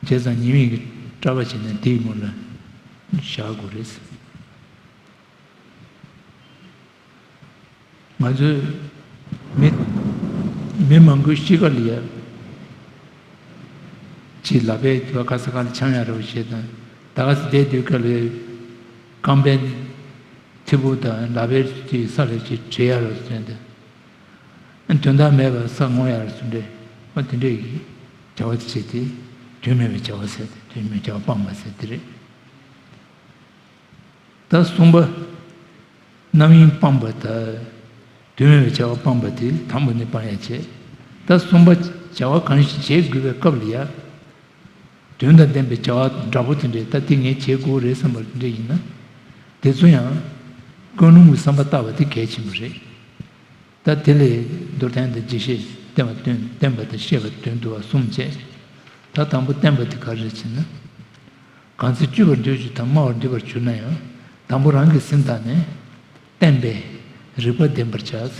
བྱས་ཙང་ཉེས་དམིགས་ཀྱི་སྐྲག་པ་བྱས་ནས་དེའི་མུ་ལ་བཞག་དགོས་རེད། ང་ཚོས་མི། མི་མང་པོའི་གཤིས་ཀ་ལ་ཡ། ཅིག་ལག་པས་དུ་བ་ག་ས་ག་ལ་འཆང་ཡ་རོ་བྱེད་དང་། ད་ག་ས་བསྡད་དུས་སྐབས་ལ་རྐང་པའི་མཐེ་བོ་དང་ལག་པའི་ཅིག་ས་ལ་ཅིག་བྲེག་ཡ་རོ་ཟེར་དང་། དོན་དག་མེད་པར་ས་ངོ་ཡ་རོ་ཟེར་འདྲ། ཨ། དེ་འདྲ་ཡི་བྱ་བ་དེ་བྱེད་དེ། དོན་མེད་པའི་བྱ་བ་ཟེར་ཏེ། དོན་མེད་བྱ་བ་སྤངས་པ་ཟེར་དེ་རེད། ད་གསུམ་པ། རྣམ་གཡེང་སྤངས་པ་དང་། དོན་མེད་པའི་བྱ་བ་སྤངས་པ་དེ་དང་པོ་ནི་སྤང་ཡ་བྱས། ད་གསུམ་པ། བྱ་བ་གང་ཞིག་བྱེད་དགོས་པའི་སྐབས་ལ་ཡ། དོན་དང་ལྡན་པའི་བྱ་བ་འདྲ་པོ་དེ་འདྲས། ད་དེ་ངས་བྱེད་དགོས་རེད་བསམ་པ་དེ་འདྲས་ཡིན་ན། དེ་ཚོ་ཡང་ཀུན་སློང་གི་བསམ་པ་ལྟ་བ་དེ་གལ་ཆེན་པོ་རེད། ད་དེ་ལས་མདོར་བསྟན་དང་རྒྱས་བཤད། བསྟན་པ་དོན། བསྟན་པ་དང་བཤད་པ་དོན་བསྡུ་བ་གསུམ་བྱས། ད་དང་པོ་བསྟན་པ་དེ་ག་རེ་རེད་ཟེར་ན། གང་ཚེ་སྤྱོད་པར་འདོད་རྒྱུ་དང་། སྨྲ་བར་འདོད་པར་གྱུར་ན་ཡང་། དང་པོ་རང་གི་སེམས་དག་ནས། བསྟན་པས་རིགས་པ་བདེན་པར་བྱ།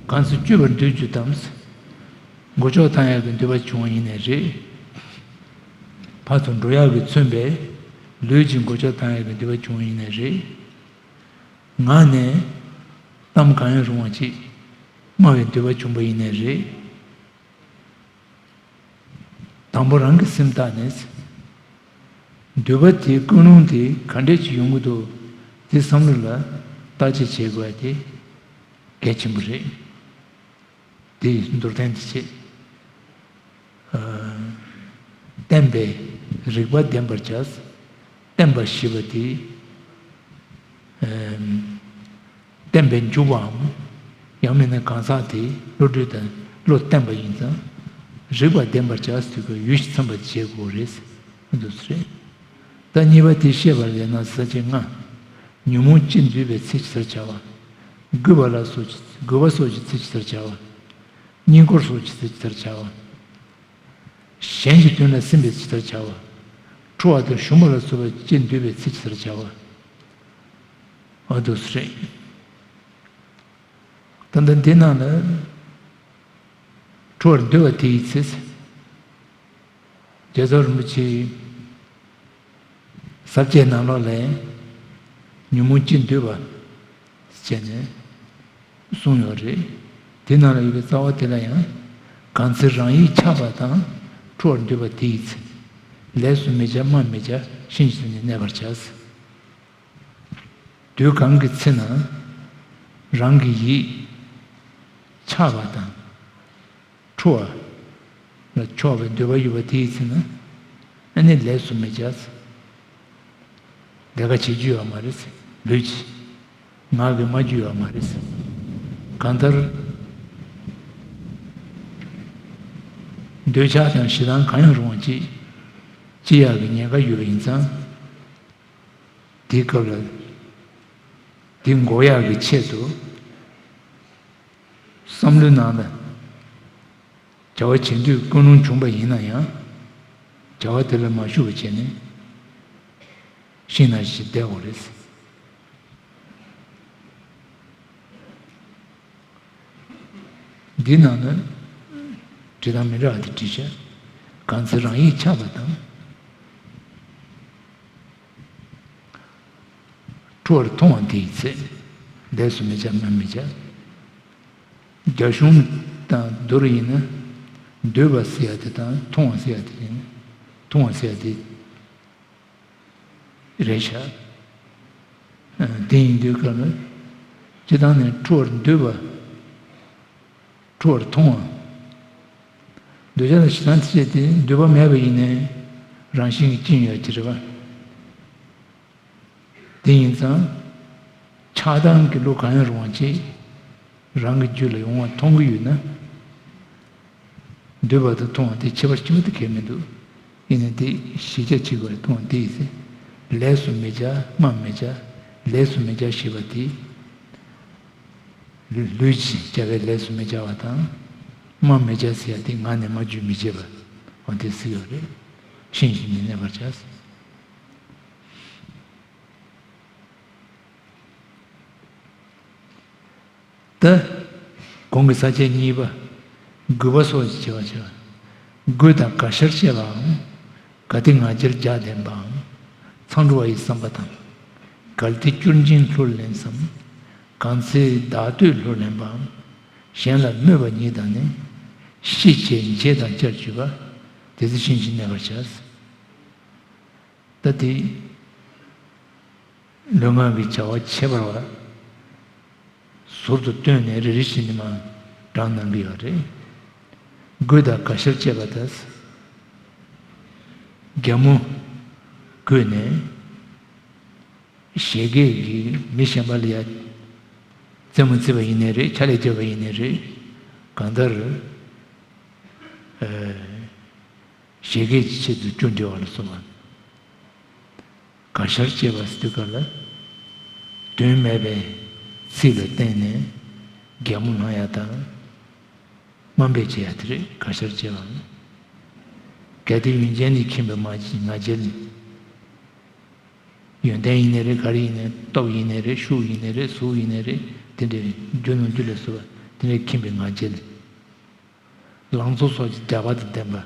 གང་ཚེ་སྤྱོད་པར་འདོད་རྒྱུ་དང་། མགོ་ལྕོག་ཐང་ཡག་གི་འདོད་པ་བྱུང་བ་ཡིན་ནའི་རེད། ཕར་ཚུར་འགྲོ་ཡག་གིས་མཚོན་པའི་ལུས་ཀྱི་མགོ་ལྕོག་ཐང་ཡག་གི་འདོད་པ་བྱུང་བ་ཡིན་ནའི་རེད། ངག་ནས་གཏམ་གང་ཡང་རུང་བ་ཅིག་སྨྲ་བའི་འདོད་པ་བྱུང་བ་ཡིན་ནའི་རེད། དང་པོ་རང་གི་སེམས་བལྟས་ནས། འདོད་པ་དེའི་ཀུན་སློང་དེ་ག་འདྲས་ཅིག་ཡོང་གི་འདུག་དེ་བསམ་བློ་ལ་བརྟག་དཔྱད་བྱེད་དགོས་པ་དེ་གལ་ཆེན་པོ་རེད། དེ་མདོར་བསྟན་དེ་བྱས། ཨ། བསྟན་པས་རིགས་པ་བདེན་པར་བྱ། བསྟན་པ་ཞེས་པ་དེ། ཨ། བསྟན་པའི་འཇུག་པའམ། ཡང་མིན་ན་གང་ཟག་དེ་བློ་གྲོས་དང་བློ་བརྟན་པ་ཡིན་ཙང་། རིགས་པ་བདེན་པར་བྱ་ཟེར་དུས་ཀྱི་ཡུལ་ཞིག་མཚོན་པར་བྱེད་དགོས་རེད། འདུག་སེ་རེད། ད་གཉིས་པ་དེ་བཤད་པ་ལས་ན་ས་བཅད་ལྔ། ཉོན་མོངས་ཅན་འདུས་པའི་ཚེ་ཟེར་བྱ་བ། རྒུད་པ་ལ་སོགས་ཀྱི་རྒུད་པ་སོགས་ཀྱི་ཚེ་ཇི་ལྟར་བྱ་བ། བསྙེན་བཀུར་སོགས་ཀྱི་ཚེ་ཇི་ལྟར་བྱ་བ། གཞན་གྱི་དོན་ལ་སེམས་པས་ཇི་ལྟར་བྱ་བ། ཁྲོ་བ་དང་ཞུམ་པ་ལ་སོགས་པ་ཅི་འདོད་པའི་ཚེ་ཇི་ལྟར་བྱ་བ། འོ་འདུག་སེ་རེད། ད་ལྟ་འདི་ནང་ལ་ཁྲོ་བར་འདོད་པ་དེ་ཡི་ཚེ། རྒྱལ་ཚབ་རིན་པོ་ཆེས་ཟབ་རྒྱས་ནང་ལོགས་ལ་ཉོན་མོངས་ཅི་འདོད་པ་བྱས་ནས་གསུངས་ཡོད་རེད། དེ་ནང་ལ་ཡོད་པའི་རྩ་བ་དེ་ལ་ཡང་། གང་ཚེ་རང་ཡིད་ཆགས་པ་དང་། ཁྲོ་བར་འདོད་པ་དེ་ཡི་ཚེ། ལས་སུ་མི་བྱ་སྨྲ་མི་བྱ། ཤིན་ཏུ་ནི་གནས་པར་བྱ། དུས་གང་གི་ཚེ་ན་རང་གི་ཡིད་ཆགས་པ་དང་ཁྲོ་བ་ལ་ཆགས་པའི་འདོད་པ་ཡོད་པ་དེའི་ཚེ་ན་ཨ་ནི་ལས་སུ་མི་བྱ། ལས་ཀ་བྱེད་རྒྱུ་ཡོད་མ་རེད། ལུས་ཀྱི་ངག་གི་སྨྲ་རྒྱུ་ཡོད་མ་རེད། གང་ལྟར་འདོད་ཆགས་དང་ཞེ་སྡང་གང་ཡང་རུང་བ་ཅིག་ཅི་ཡག་གི་ཉེན་ཁ་ཡོད་པ་ཡིན་ཙང་། དེའི་སྐབས་ལ་དེ་འགོག་ཡག་གི་ཆེད་དུ་བསམ་བློའི་ནང་ལ་བྱ་བ་བྱེད་འདོད་ཀུན་སློང་བྱུང་པ་ཡིན་ན་ཡང་བྱ་བ་དེ་ལ་མ་ཞུགས་པ་བྱས་ནས་ཤིང་ནང་བཞིན་བསྡད་དགོས་རེད། འདི་ནང་ན་འབྲི་སྟངས་མི་འདྲ་བ་དེ་བྲིས་ཤག་གང་ཚེ་རང་ཡིད་ཆགས་པ་དང་། ཁྲོ་བར་མཐོང་བ་དེའི་ཚེ། ལས་སུ་མི་བྱ་སྨྲ་མི་བྱ། རྒྱ་གཞུང་དང་མདོ་རུ་ཡིན་ན། འདོད་པ་ཟེར་ཡ་དེ་དང་མཐོང་བ་ཟེར་ཡ་དེ་ཡིན། མཐོང་བ་ཟེར་ཡ་དེ་རེད་ཤག་དེ་ཡིན་དུས་སྐབས་ལ་སྤྱིར་བཏང་ནས་ཁྲོ་བར་འདོད་པ། ཁྲོ་བར་མཐོང་བ། འདོད་ཆགས་དང་ཞེ་སྡང་དེ་བྱས་ཏེ་འདོད་པ་མེད་པ་ཡིན་ནའི་རང་བཞིན་གྱིས་སྐྱེ་ཡོད་ཀྱི་རེད་པ། དེ་ཡིན་ཙང་། ཆགས་སྡང་གི་བློ་གང་ཡང་རུང་བ་ཅིག་རང་གི་རྒྱུད་ལ་ཡོང་བ་མཐོང་གི་ཡོད་ན། འདོད་པ་དང་མཐོང་བ་དེ་ཁྱད་པར་ཕྱི་མ་དེ་གལ་མི་འདུག་ཡིན་ནའི་དེ་གཞི་རྒྱ་ཆེ་དགོས་མཐོང་བ་དེ་ཡིན་ཟེར། ལས་སུ་མི་བྱ་སྨྲ་མི་བྱ། ལས་སུ་མི་བྱ་ཞེས་པ་དེ། ལུས་ཀྱིས་བྱ་བའི་ལས་སུ་མི་བྱ་བ་དང་། སྨྲ་མི་བྱ་ཟེར་ཡ་དེ་ངག་ནས་སྨྲ་བརྗོད་མི་བྱེད་པ། འོ་དེ་ཟེར་ཡོད་རེད། ཤིང་བཞིན་ནི་གནས་པར་བྱ། ད། གོང་གི་ས་བཅད་གཉིས་པ། རྒུད་པ་སོགས་ཀྱི་བྱ་བ་བྱ། རྒུད་དང་ག་ཤར་བཅས་པའམ། གལ་ཏེ་ང་རྒྱལ་རྒྱགས་ལྡན་པའམ། མཚང་འབྲུ་བ་ཡི་བསམ་པ་དང་། གལ་ཏེ་སྐྱུར་འབྱིན་ལྷུར་ལེན་སམ། གང་ཚེ་བདག་བསྟོད་ལྷུར་ལེན་པའམ། གཞན་ལ་སྨོད་པ་ཉིད་དང་ནི། ཤེས་བྱའི་འབྱེད་དང་བཅས་བརྗོད་པ། དེ་ཚེ་ཤིང་བཞིན་གནས་པར་བྱ། ད་དེ་ལུས་ངག་གི་བྱ་བ་ཁྱད་པར་བ་ཟུར་དུ་བཏོན་ནས་རེ་རེ་བཞིན་དུ་མར་བགྲངས་གནང་གི་ཡོད་རེད། རྒུད་དང་ག་ཤར་བཅས་པ་དང་། རྒྱ་མོ་རྒུད་ནས་བཞད་གད་ཀྱིས་མི་གཞན་པ་ལ་ཡ་རྩེད་མོ་རྩེས་པ་ཡིན་ནའི་རེད། ཕྱག་ལས་བརྒྱབ་པ་ཡིན་ནའི་རེད། གང་ལྟར། ཨ། བཞད་གད་ཀྱི་ཆེད་དུ་སྐྱུར་འདྲེ་བ་ལ་སོགས་པ། ག་ཤར་བཅས་པ་ཟེར་དུས་སྐབས་ལ། དོན་མེད་པའི་ཚིག་ལ་བརྟེན་ནས་གད་མོ་ལངས་ཡ་དང་། དམའ་འབེབས་བྱེད་ཡ་དེ་རེད། ག་ཤར་བཅས་པའམ། གལ་ཏེ་ཡུལ་ཅན་ནི་ཁེངས་པའི་མ་ང་རྒྱལ། ཡོན་ཏན་ཡིན་ནའི་རེད། ག་རེ་ཡིན་ནའི། སྟོབས་ཡིན་ནའི་རེད། ཤུགས་ཡིན་ནའི་རེད། གཟུགས་ཡིན་ནའི་རེད། དེ་འདྲའི་རྒྱུ་ནོར་རྒྱུ་ལ་སོགས་པ་དེ་འདྲའི་ཁེངས་པའི་ང་རྒྱལ། ལང་ཚོ་སོགས་ཀྱི་རྒྱགས་པ་དང་ལྡན་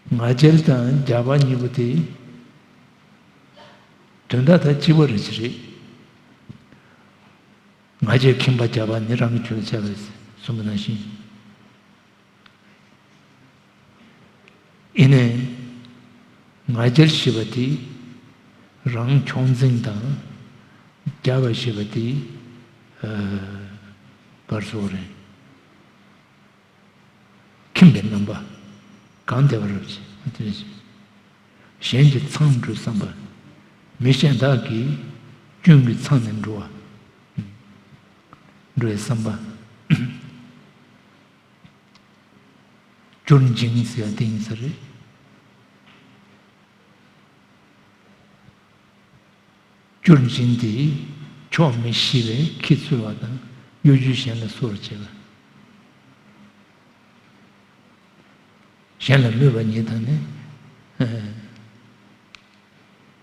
པ། ང་རྒྱལ་དང་རྒྱགས་པ་གཉིས་པོ་དེ་དོན་དག་ད་གཅིག་པ་རེད་ཅི་རེད། ང་རྒྱལ་ཁེངས་པ་རྒྱགས་པ་ནི་རང་གི་རྒྱུད་ལ་ཆགས་པས་གསུངས་པ་ནང་བཞིན། ཡིན་ནའི། ང་རྒྱལ་ཞེས་པ་དེ་རང་ཁྱོང་འཛིན་དང་། རྒྱགས་པ་ཞེས་པ་དེ་ཨ་བར་སོགས་རེད། ཁེངས་པའི་རྣམ་པ་གང་བདེ་བར་བྱེད། གཞན་གྱི་མཚང་འབྲུ་བསམ་པ། མི་གཞན་དག་གི་སྐྱོན་གྱི་མཚང་ནས་འབྲུ་བ། འབྲུ་བའི་བསམ་པ། སྐྱུར་འབྱིན་ཟེར་ཡ་དེ་ཡིན་ས་རེད། སྐྱུར་འབྱིན་དེ་ ཕྱོགས་མི་ཤེས་པས་ཁྱི་འཚོལ་བ་དང་། གཡོ་སྒྱུས་གཞན་ལ་གསོད་པར་བྱེད་པ། གཞན་ལ་སྨོད་པ་ཉིད་དང་ནི།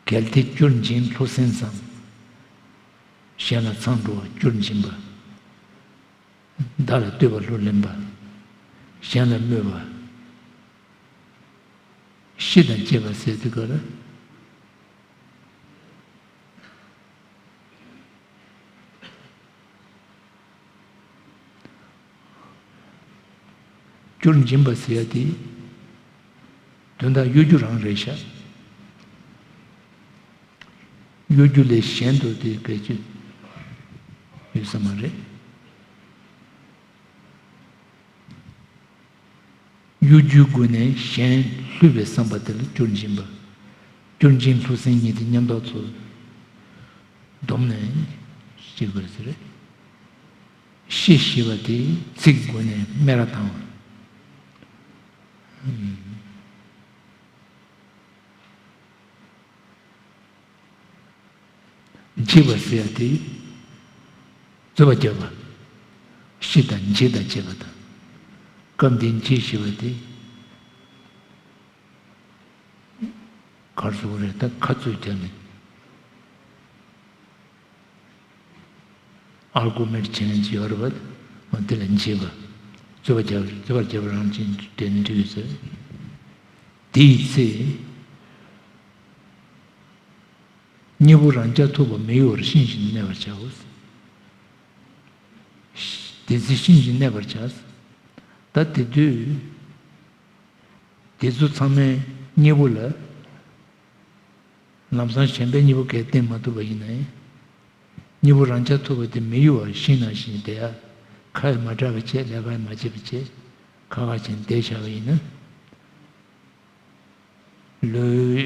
གལ་ཏེ་སྐྱུར་འབྱིན་ལྷུར་སེམས་སམ། གཞན་ལ་མཚང་འདྲུ་བ་སྐྱུར་འབྱིན་པ། བདག་ལ་བསྟོད་པ་ལྷུར་ལེན་པ། གཞན་ལ་སྨོད་པ། ཤི་དང་བཅས་པ་ཟེར་དུས་སྐབས་ལ། སྐྱུར་འབྱིན་པ་ཟེར་ཡ་དེ། དོན་དག་གཡོ་སྒྱུ་རང་རེད་ཤག་གཡོ་སྒྱུ་ལས་གཞན་དུ་དེ་གལ་ཆེ་ཡོད་ས་མ་རེད། གཡོ་སྒྱུའི་སྒོ་ནས་གཞན་བསླུས་པའི་བསམ་པ་དེ་ལ་སྐྱུར་འབྱིན་པ། སྐྱུར་འབྱིན་ལྷུར་སེམས་གཉིས་དེ་མཉམ་ཐོག་ཚུལ་བསྡོམས་ནས་བཤད་དགོས་ཟེར། ཤི་ཞེས་པ་དེ་ཚིག་སྒོ་ནས་སྨད་ར་བཏང་བ། འབྱེད་པ་ཟེར་ཡ་དེ། རྩོད་པ་རྒྱག་པ། ཤི་དང་འབྱེད་དང་བཅས་པ་དང་། སྐབས་འདིའི་འབྱེད་ཞེས་པ་དེ། གར་སོགས་རེད་ད་ཁ་རྩོད་བརྒྱབ་ནས། ཨར་གུ་མེན་ཊི་བྱེད་མཁན་ཅིག་ཡོད་རེད་པ། འོ་དེ་ལ་འབྱེད་པ། རྩོད་པ་རྒྱག་རྩོད་པ་རྒྱག་པ་རང་བཞིན་དེ་ནི་འགྲིག་ཡོད་ཟེར། དེའི་ཚེ། གཉིས་པོ་རང་རྐྱ་ཐུབ་པ་མི་གཡོ་བར་ཤིང་བཞིན་གནས་པར་བྱའོ། དེ་ཚེ་ཤིང་བཞིན་གནས་པར་བྱ། ད་དེ་དུས། དེ་ཚོ་ཚང་མས་གཉིས་པོ་ལ། ལམ་སང་གཞན་པས་གཉིས་པོ་གལ་བརྟེན་མ་ཐུབ་པ་ཡིན་ན་ཡང་། གཉིས་པོ་རང་རྐྱ་ཐུབ་པ་དེ་མི་གཡོ་བར་ཤིང་ནང་བཞིན་བསྡད་ཡ། ཁ་ཡང་མ་གྲགས་པ་བྱས་ལས་ཀ་ཡང་མ་བྱེད་པ་བྱས་ཁ་ཁ་བྱས་བསྡད་བཞག་པ་ཡིན་ན། ལུས་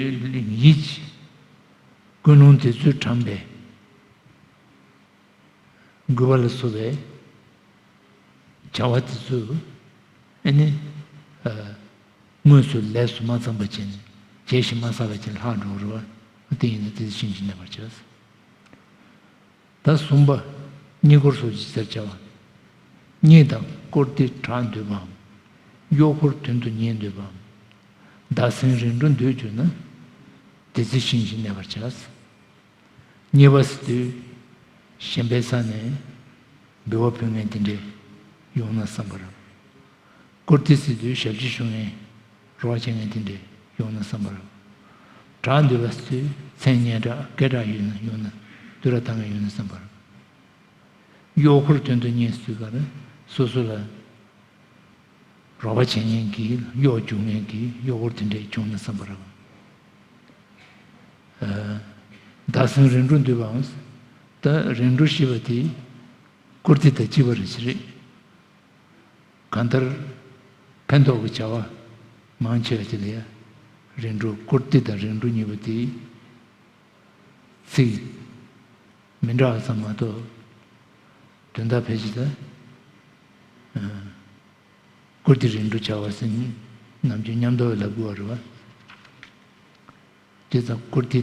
ཡིད་ཀྱི་ཀུན་སློང་དེ་ཚོས་དྲངས་པའི་རྒུད་པ་ལ་སོགས་པའི་བྱ་བ་དེ་ཚོས་ཨ་ནི་དངོས་སུ་ལས་སུ་མ་བརྩམས་པ་བྱས་ནས་བྱས་ཤིང་མ་བསགས་པ་བྱས་ནས་ལྷག་འགྲོ་རུ་བ་དེ་ཡིན་ན་དེ་ཤིང་བཞིན་གནས་པར་བྱ། ད་གསུམ་པ། གཉིད་ཁུག་སོགས་ཀྱི་ཟེར་བྱ་བ། གཉིད་དང་བཀུར་སྟི་དྲག་འདོད་པའམ། གཡོག་འཁོར་དོན་དུ་གཉེར་འདོད་པའམ། བདག་སེམས་རིང་འགྲོ་འདོད་གྱུར་ན། དེ་ཚེ་ཤིང་བཞིན་གནས་པར་བྱ། གཉིད་པ་ཟེར་དུས། གཞན་པའི་ས་ནས་འབུལ་བ་ཕུལ་མཁན་དེ་འདྲས་ཡོང་ན་བསམ་པར། བཀུར་སྟི་ཟེར་དུས་ཞབས་ཕྱི་ཞུ་མཁན། རོགས་བྱེད་མཁན་དེ་འདྲས་ཡོང་ན་བསམ་པར། དྲག་འདོད་པ་ཟེར་དུས་མཚན་སྙན་གྲགས་སྐད་གྲགས་ཡོད་ན་ཡོང་ན་བསྟོད་ར་བཏང་མཁན་ཡོང་ན་བསམ་པར། གཡོག་འཁོར་དོན་དུ་གཉེར་ཟེར་ག་རེ། སོ་སོ་ལ་རོགས་པ་བྱེད་མཁན་གྱི་གཡོག་རྒྱུག་མཁན་གྱི་གཡོག་འཁོར་དེ་འདྲས་བྱུང་ན་བསམ་པར། བདག་སེམས་རིང་འགྲོ་འདོད་པའམ། ད་རིང་འགྲོ་ཞེས་པ་དེ་བཀུར་སྟི་དང་བཅས་པ་རེད་ཅེས་རེད། གང་ལྟར་ཕན་ཐོགས་ཀྱི་བྱ་བ་མང་ཆེ་བ་ཅིག་ལ་ཡ་རིང་འགྲོ་བཀུར་སྟི་དང་རིང་འགྲོ་གཉིས་པོ་དེ་ཚིག་མི་འདྲ་བ་ཙམ་མ་གཏོགས་དོན་དག་ཕལ་ཆེར་ད་བཀུར་སྟི་རིང་འགྲོ་བྱ་བ་ཟེར་ནམ་རྒྱུན་མཉམ་དུ་ལབ་དགོས་པ་རེད་བ། དེ་ཙམ་བཀུར་སྟི་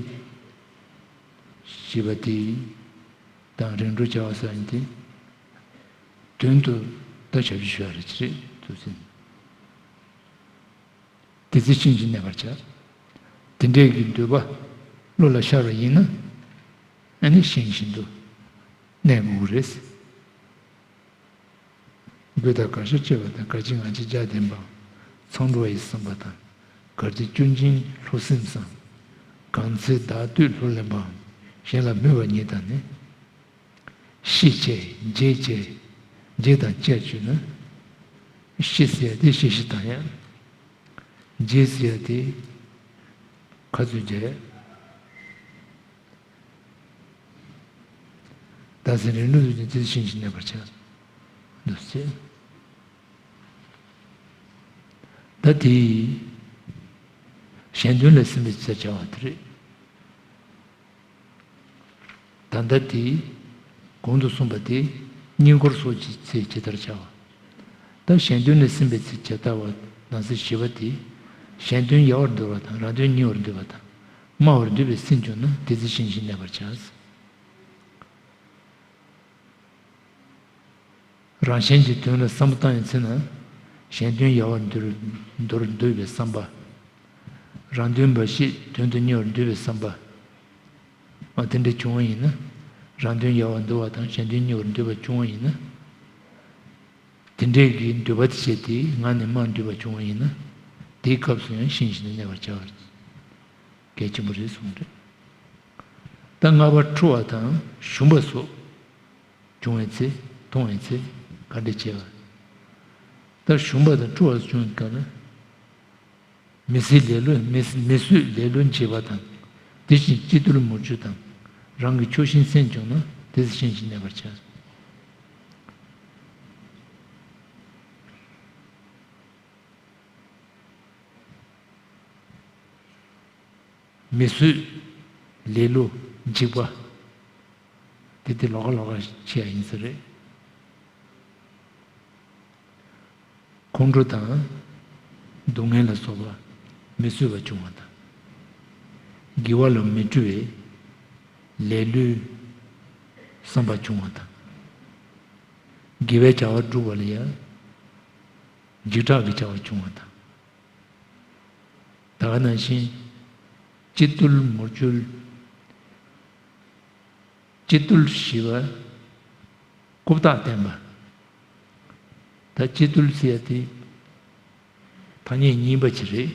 ཞེས་པ་དེ་དང་རིང་འགྲོ་བྱ་བ་ཟེར་ནི་དེ་དོན་དུ་ད་ཞབས་ཕྱི་ཞུ་བ་རེད་ཅེས་རེད་འདུག་ཟེར། དེ་ཚེ་ཤིང་བཞིན་གནས་པར་བྱ། དེ་འདྲའི་གི་འདོད་པ་བློ་ལ་ཤར་བ་ཡིན་ན་ཨ་ནི་ཤིང་བཞིན་དུ་གནས་དགོས་ཀྱི་རེད། སྤོས་དང་གར་ཞབས་བཅས་པ་དང་། གར་གྱིས་ང་རྒྱལ་བརྒྱ་ལྡན་པའམ། མཚང་འདྲུ་བ་ཡི་བསམ་པ་དང་། གར་གྱིས་སྐྱོན་ཅན་ལྷུར་སེམས་སམ། གང་ཚེ་བདག་བསྟོད་ལྷུར་ལེན་པའམ། གཞན་ལ་སྨོད་པ་ཉིད་དང་ནི། ཤི་བྱས་འབྱེད་བྱས་འབྱེད་དང་བཅས་བྱུང་ན། ཤི་ཟེར་ཡ་དེ་ཤི་ཤི་དང་ཡ། འབྱེད་ཟེར་ཡ་དེ་ཁ་རྩོད་བྱས། བདག་སེམས་རིང་འགྲོ་འདོད་ཀྱུར་ན། དེ་ཚེ་ཤིང་བཞིན་གནས་པར་བྱ། འདུག་ཟེར། ད་དེ་གཞན་དོན་ལ་སེམས་པའི་ཚེ་བྱ་བ་དེ་རེད། ད་ལྟ་དེ་གོང་དུ་གསུངས་པ་དེ་གཉིད་ཁུག་སོགས་ཀྱི་ཚེ་ཇི་ལྟར་བྱ་བ། ད་གཞན་དོན་ལ་སེམས་པའི་ཚེ་ཇི་ལྟ་བ་དང་ཚེ་ཞེས་པ་དེ། གཞན་དོན་ཡལ་བར་འདོར་བ་དང་རང་དོན་ཉེ་བར་འདོད་པ་དང་དམའ་བར་འདོད་པའི་སེམས་བྱུང་ན། དེ་ཚེ་ཤིང་བཞིན་གནས་པར་བྱ། རང་གཞན་གྱི་དོན་ལ་བསམ་བློ་བཏང་ཡོང་ཚེ་ན། གཞན་དོན་ཡལ་བར་འདོར་འདོར་འདོད་པའི་བསམ་པ། རང་དོན་འབའ་ཞིག་དོན་དུ་གཉེར་བར་འདོད་པའི་བསམ་པ། ཨ་དེ་འདྲ་བྱུང་བ་ཡིན་ན། རང་དོན་ཡལ་བར་འདོར་བ་དང་གཞན་དོན་གཉེར་བར་འདོད་པ་བྱུང་བ་ཡིན་ན། དེ་འདྲའི་གི་འདོད་པ་དེ་བྱས་ཏེ་ང་ནི་མར་འདོད་པ་བྱུང་བ་ཡིན་ན། དེའི་སྐབས་སུ་ཡང་ཤིང་བཞིན་དུ་གནས་པར་བྱ་བ་གལ་ཆེན་པོ་རེད་གསུངས་རེད། ད་ལྔ་པ་འཁྲུ་བ་དང་ཞུམ་པ་སོགས་བྱུང་བའི་ཚེ་མཐོང་བའི་ཚེ་ག་འདྲ་བྱེད་པ། ད་ཞུམ་པ་དང་འཁྲུ་བ་བྱུང་བའི་སྐབས་ན། མི་བཟོད་ལེ་ལོ་མི་མི་བཟོད་ལེ་ལོ་བྱེད་པ་དང་། དེ་བཞིན་སྐྱིད་ཐུལ་མུར་འགྱུར་དང་། རང་གི་ཆོས་བཞིན་སེམས་བྱུང་ན་དེ་ཚེ་ཤིང་བཞིན་གནས་པར་བྱ། མི་བཟོད་ལེ་ལོ་འཇིགས་པ། དེ་དེ་ལོགས་ཀ་ལོགས་ཀ་ཤེས་ཡ་ཡིན་ས་རེད། ཁོང་ཁྲོ་དང་། སྡུག་བསྔལ་ལ་སོགས་པ་མི་བཟོད་པ་བྱུང་བ་དང་། དགེ་བ་ལ་མི་སྤྲོ་བའི་ལེ་ལོའི་བསམ་པ་བྱུང་བ་དང་། དགེ་བའི་བྱ་བ་སྒྲུབ་པ་ལ་ཡང་འཇིགས་སྐྲག་གི་བྱ་བ་བྱུང་བ་དང་། ད་ག་ནང་བཞིན། སྐྱིད་ཐུལ་མུར་འགྱུར། སྐྱིད་ཐུལ་ཞེས་པ། རྐུབ་སྟེགས་བསྟན་པ། ད་སྐྱིད་ཐུལ་ཟེར་ཡ་དེ། ཐ་སྙད་རྙིང་པ་ཅིག་རེད།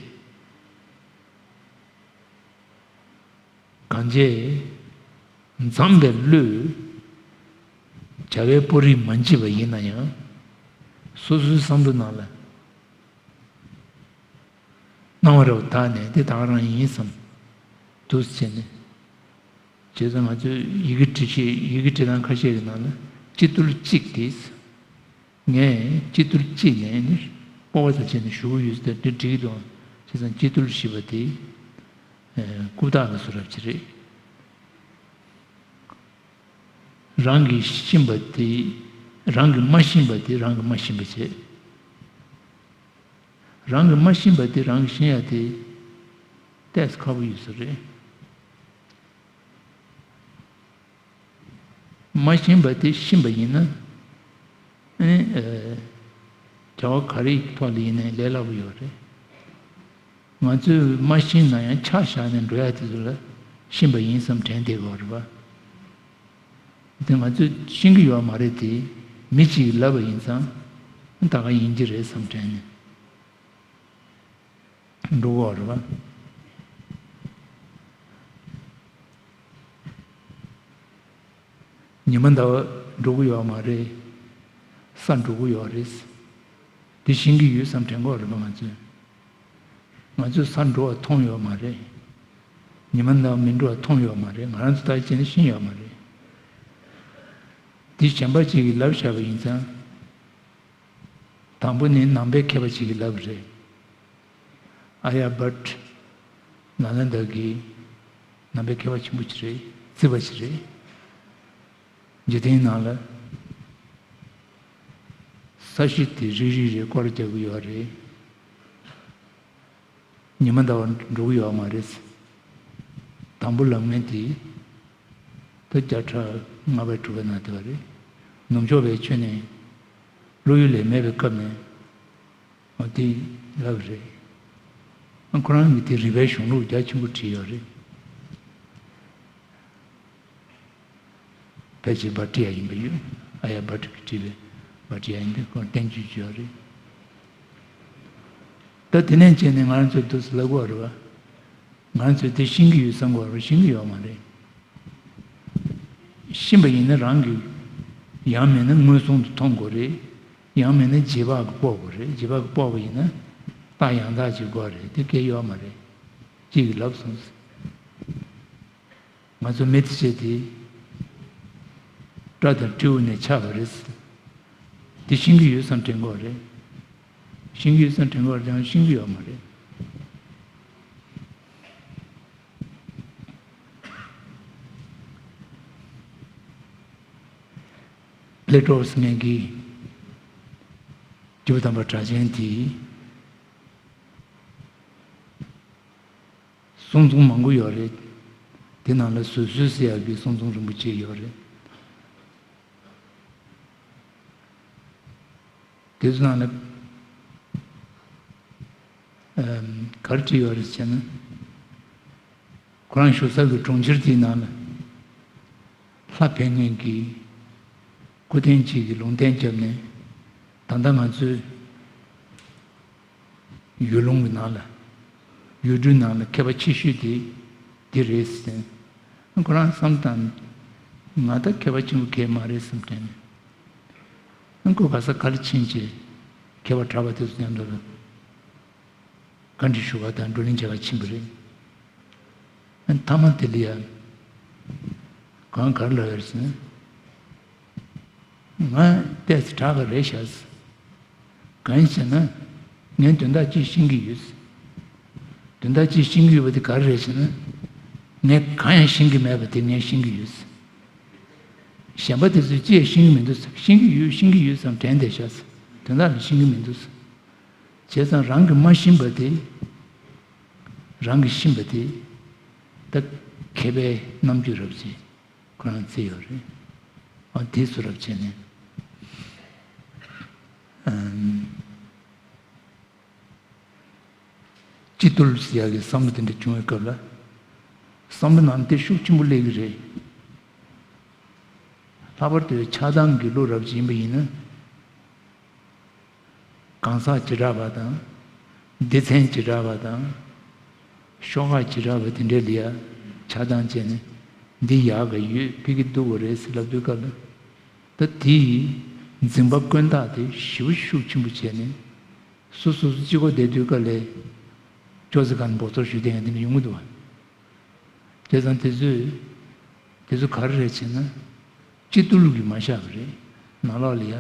གང་བྱས། འཛོམས་པའི་བློས། བྱ་བའི་སྤོ་རིགས་མ་བྱས་པ་ཡིན་ན་ཡང་། སོ་སོའི་བསམ་བློ་ནང་ལ། སྣང་བ་རབ་དག་ནས་དེ་ད་ག་རང་ཡིན་བསམ། འདུག་བྱས་ནས། བྱས་ཙང་ང་ཚོས་ཡི་གེ་འབྲི་ཤེས་ཡི་གེ་འབྲི་སྟངས་ཁ་ཤས་ཀྱི་ནང་ལ་སྐྱིད་ཐུལ་གཅིག་དེ། ངས་སྐྱིད་ཐུལ་གཅིག་ནས་ནི་སྤོབས་པ་དང་བཅས་ནས་ཞུ་གི་ཡོད་ཟེར་དེ་འགྲིག་གི་འདུག་བྱས་ཙང་སྐྱིད་ཐུལ་ཞེས་པ་དེ། ཨ་རྐུབ་སྟེགས་ལ་བཟོ་རབས་ཅིག་རེད། རང་གིས་ཤེས་པ་དེ། རང་གིས་མ་ཤེས་པ་དེ་རང་གིས་མ་ཤེས་པ་བྱས། རང་གིས་མ་ཤེས་པ་དེ་རང་གིས་ཤེས་ཡ་དེ་ཏོག་ཙམ་ཁག་པོ་ཡོད་ས་རེད། མ་ཤེས་པ་དེ་ཤེས་པ་ཡིན་ན། ཨ་ནི། ཨ། བྱ་བ་ག་རེའི་ཐོག་ལ་ཡིན་ནའི་ལས་སླ་པོ་ཡོད་རེད། ང་ཚོས་མ་ཤེས་ན་ཡང་ཆ་བཞག་ནས་འགྲོ་ཡ་དེ་ཚོ་ལ་ཤེས་པ་ཡིན་བསམ་དྲན་བསྡད་དགོས་རེད་པ། དེ་ང་ཚོས་ཤེས་ཀྱི་ཡོད་མ་རེད་དེ། མི་གཅིག་གིས་ལབ་པ་ཡིན་ཙང་ད་ག་ཡིན་གྱི་རེད་བསམ་དྲན་ནས། འགྲོ་གི་ཡོད་རེད་པ། ཉི་མ་ཟླ་བ་འགྲོ་གི་ཡོད་མ་རེད། ས་འགྲོ་གི་ཡོད་རེད། དེ་ཤེས་ཀྱི་ཡོད་བསམ་དྲན་གྱི་ཡོད་རེད་པ་ང་ཚོས། ང་ཚོས་ས་འགྲོ་བ་མཐོང་ཡོད་མ་རེད། ཉི་མ་ཟླ་བ་མི་འགྲོ་བ་མཐོང་ཡོད་མ་རེད། ང་རང་ཚོ་ད་བྱས་ནས་ཤེས་ཡོད་མ་རེད། དེ་གཞན་པ་ཅིག་གིས་ལབ་བཞག་པ་ཡིན་ཙང་། དང་པོ་ནི་ནང་པའི་མཁས་པ་ཅིག་གིས་ལབ་པ་རེད། ཨརྱ་བྷཊ། ནཱ་ལནྡཱ་གི་ནང་པའི་མཁས་པ་ཆེན་པོ་ཅིག་རེད། རྩིས་པ་ཅིག་རེད། འཇིག་རྟེན་ནང་ལ་ས་གཞི་དེ་རེ་རེ་རེ་སྐོར་རྒྱག་གི་ཡོད་རེད། ཉི་མ་ཟླ་བ་འགྲོ་གི་ཡོད་མ་རེད། དང་པོ་ལབ་མཁན་དེ། ད་བརྒྱ་ཕྲག་ལྔ་པའི་དྲུག་པའི་ནང་དེ་བ་རེད། ནུབ་ཕྱོགས་པའི་ཆོས་ནས་བློ་ཡུལ་ལས་མེད་པའི་སྐབས་ནས། འོ་དེ་ལབ་རེད། ཨ་ཁོ་རང་གིས་དེ་རིག་པའི་གཞུང་ལུགས་རྒྱ་ཆེན་པོ་བྲིས་ཡོད་རེད། ཕལ་ཆེར་བྷ་ཏྲི་ཡ་ཡིན་པ་ཡོད། ཨརྱ་བྷ་ཏྲ་གིས་བྲིས་པའི་བྷ་ཏྲི་ཡ་ཡིན་པས་ཁོང་བསྟན་བཅོས་བྱས་ཡོད་རེད། ད་དེ་ནས་བྱས་ནས་ང་རང་ཚོས་འདུག་སེ་ལབ་དགོས་རེད་བ། ང་ཚོས་དེ་ཤེས་ཀྱི་ཡོད་བསམ་དགོས་རེད་བ། ཤེས་ཀྱི་ཡོད་མ་རེད། ཤེས་པ་ཡིན་ན་རང་གིས་ཡང་མིན་ན་མངོན་སུམ་དུ་མཐོང་དགོས་རེད། ཡང་མིན་ན་རྗེས་དཔག་གིས་དཔོག་དགོས་རེད། རྗེས་དཔག་གིས་དཔོག་པ་ཡིན་ན་རྟགས་ཡང་དག་ཅིག་དགོས་རེད། དེ་སྐད་ཡོད་མ་རེད། གཅིག་གིས་ལབ་སོང་ཟེར། ང་ཚོ་མི་ཚེ་ཆེ་དེ་སྐྲ་དང་སྤྲེའུ་ནས་ཆགས་པ་རེད། དེ་ཤེས་ཀྱི་ཡོད་བསམ་དྲན་གྱི་ཡོད་རེད། ཤེས་ཀྱི་ཡོད་བསམ་དྲན་གྱི་ཡོད་རེད་ཀྱང་ཤེས་ཀྱི་ཡོད་མ་རེད། པླེ་ཏོ་ཟེར་མཁན་གྱི་སྐྱེས་བུ་དམ་པ་གྲགས་ཅན་དེས། གསུང་རྩོམ་མང་པོ་ཡོད་རེད། དེ་ནང་ལ་བཟོད་གསོལ་ཟེར་ཡག་གི་གསུང་རྩོམ་རིན་པོ་ཆེ་ཡོད་རེད། དེ་ཚོ་ནང་ལ་ག་རེ་བྲིས་ཡོད་རེད་ཟེར་ན། ཁོ་རང་བཞུགས་ས་གི་གྲོང་ཁྱེར་དེའི་ནང་ལ་ལྷ་ཕན་ངེས་ཀྱི་སྐུ་རྟེན་གཅིག་གི་ལུང་བསྟན་བརྒྱབ་ནས། ད་ལྟ་ང་ཚོའི་ཡུལ་ལུང་གི་ནང་ལ། ཡུལ་གྲུའི་ནང་ལ་མཁས་པ་ཆེ་ཤོས་དེ་འདི་རེད་ཟེར། ཁོ་རང་བསམ་བཏང་། ང་ད་མཁས་པ་ཆེན་པོ་གང་ཡང་མ་རེད་བསམ་དྲན་ནས། ཁོ་ག་ས་ག་ལ་ཕྱིན་བྱས་མཁས་པ་གྲྭ་པ་དེ་ཚོ་མཉམ་དུ་ལ་བཀའ་འདྲི་ཞུ་བ་དང་བགྲོ་གླེང་བྱེད་པར་ཕྱིན་པ་རེད། མཐའ་མ་དེ་ལ་ཡང་གང་ག་རེ་ལབ་ཡོད་ཟེར་ན། ང་ཏོག་ཙམ་དྲག་ག་རེད་ཤག་ཟེར། གང་ཡིན་ཟེར་ན། ངས་དོན་དག་ཅིག་ཤེས་ཀྱི་ཡོད་ཟེར། དོན་དག་ཅིག་ཤེས་ཀྱི་ཡོད་པ་དེ་ག་རེ་རེད་ཟེར་ན། ངས་གང་ཡང་ཤེས་ཀྱི་མེད་པ་དེ་ངས་ཤེས་ཀྱི་ཡོད་ཟེར། གཞན་པ་དེ་ཚོས་ཅི་ཡང་ཤེས་ཀྱི་མི་འདུག་ཟེར། ཤེས་ཀྱི་ཡོད་ཤེས་ཀྱི་ཡོད་བསམ་དྲན་བསྡད་ཤག་ཟེར། དོན་དག་ལ་ཤེས་ཀྱི་མི་འདུག་ཟེར། བྱས་ཙང་རང་གིས་མ་ཤེས་པ་དེ། རང་གིས་ཤེས་པ་དེ། ད་མཁས་པའི་རྣམ་དཔྱོད་རབ་བྱེད། ཁོ་རང་བརྩི་ཡོད་རེད། ཨ་དེ་ཚོ་རབ་བྱས་ནས། ཨམ། སྤྱི་བཏུལ་ཟེར་ཡག་གི་བསམ་བློ་དེ་འདྲ་བྱུང་བའི་སྐབས་ལ། བསམ་བློ་ནང་དེ་ཤུགས་ཆེན་པོ་སླེབས་ཀྱི་རེད། ལྷག་པར་དུ་ཆགས་སྡང་གི་བློ་རབ་ཅིག་ཡིན་པ་ཡིན་ན། གང་ཟག་བྱེ་བྲག་པ་དང་། སྡེ་ཚན་བྱེ་བྲག་པ་དང་། ཤོག་ཁག་བྱེ་བྲག་པ་དེ་འདྲ་ལ་ཡ་ཆགས་སྡང་བྱས་ནས། འདི་ཡག་ག་ཡོད་ཕ་གི་སྡུག་ག་རེད་ཟེར་ལབ་དུས་སྐབས་ལ། ད་དེའི་འཛིན་པ་ཀུན་བརྟགས་དེ་ཞེ་པོ་ཤུགས་ཆེན་པོ་བྱས་ནས། སོ་སོ་སོ་གཅིག་པོ་བསྡད་དུས་སྐབས་ལ། ཅོག་ཙེ་སྒང་འབོག་ཚོར་ཞུ་བསྡད་མཁན་དེ་འདྲ་ཡོང་གི་འདུག་བ། བྱས་ཙང་དེ་ཚོས། དེ་ཚོ་ག་རེ་རེད་ཟེར་ན། སྤྱི་བཏུལ་གྱིས་མ་བཞག་པ་རེད། ནང་ལོགས་ལ་ཡ།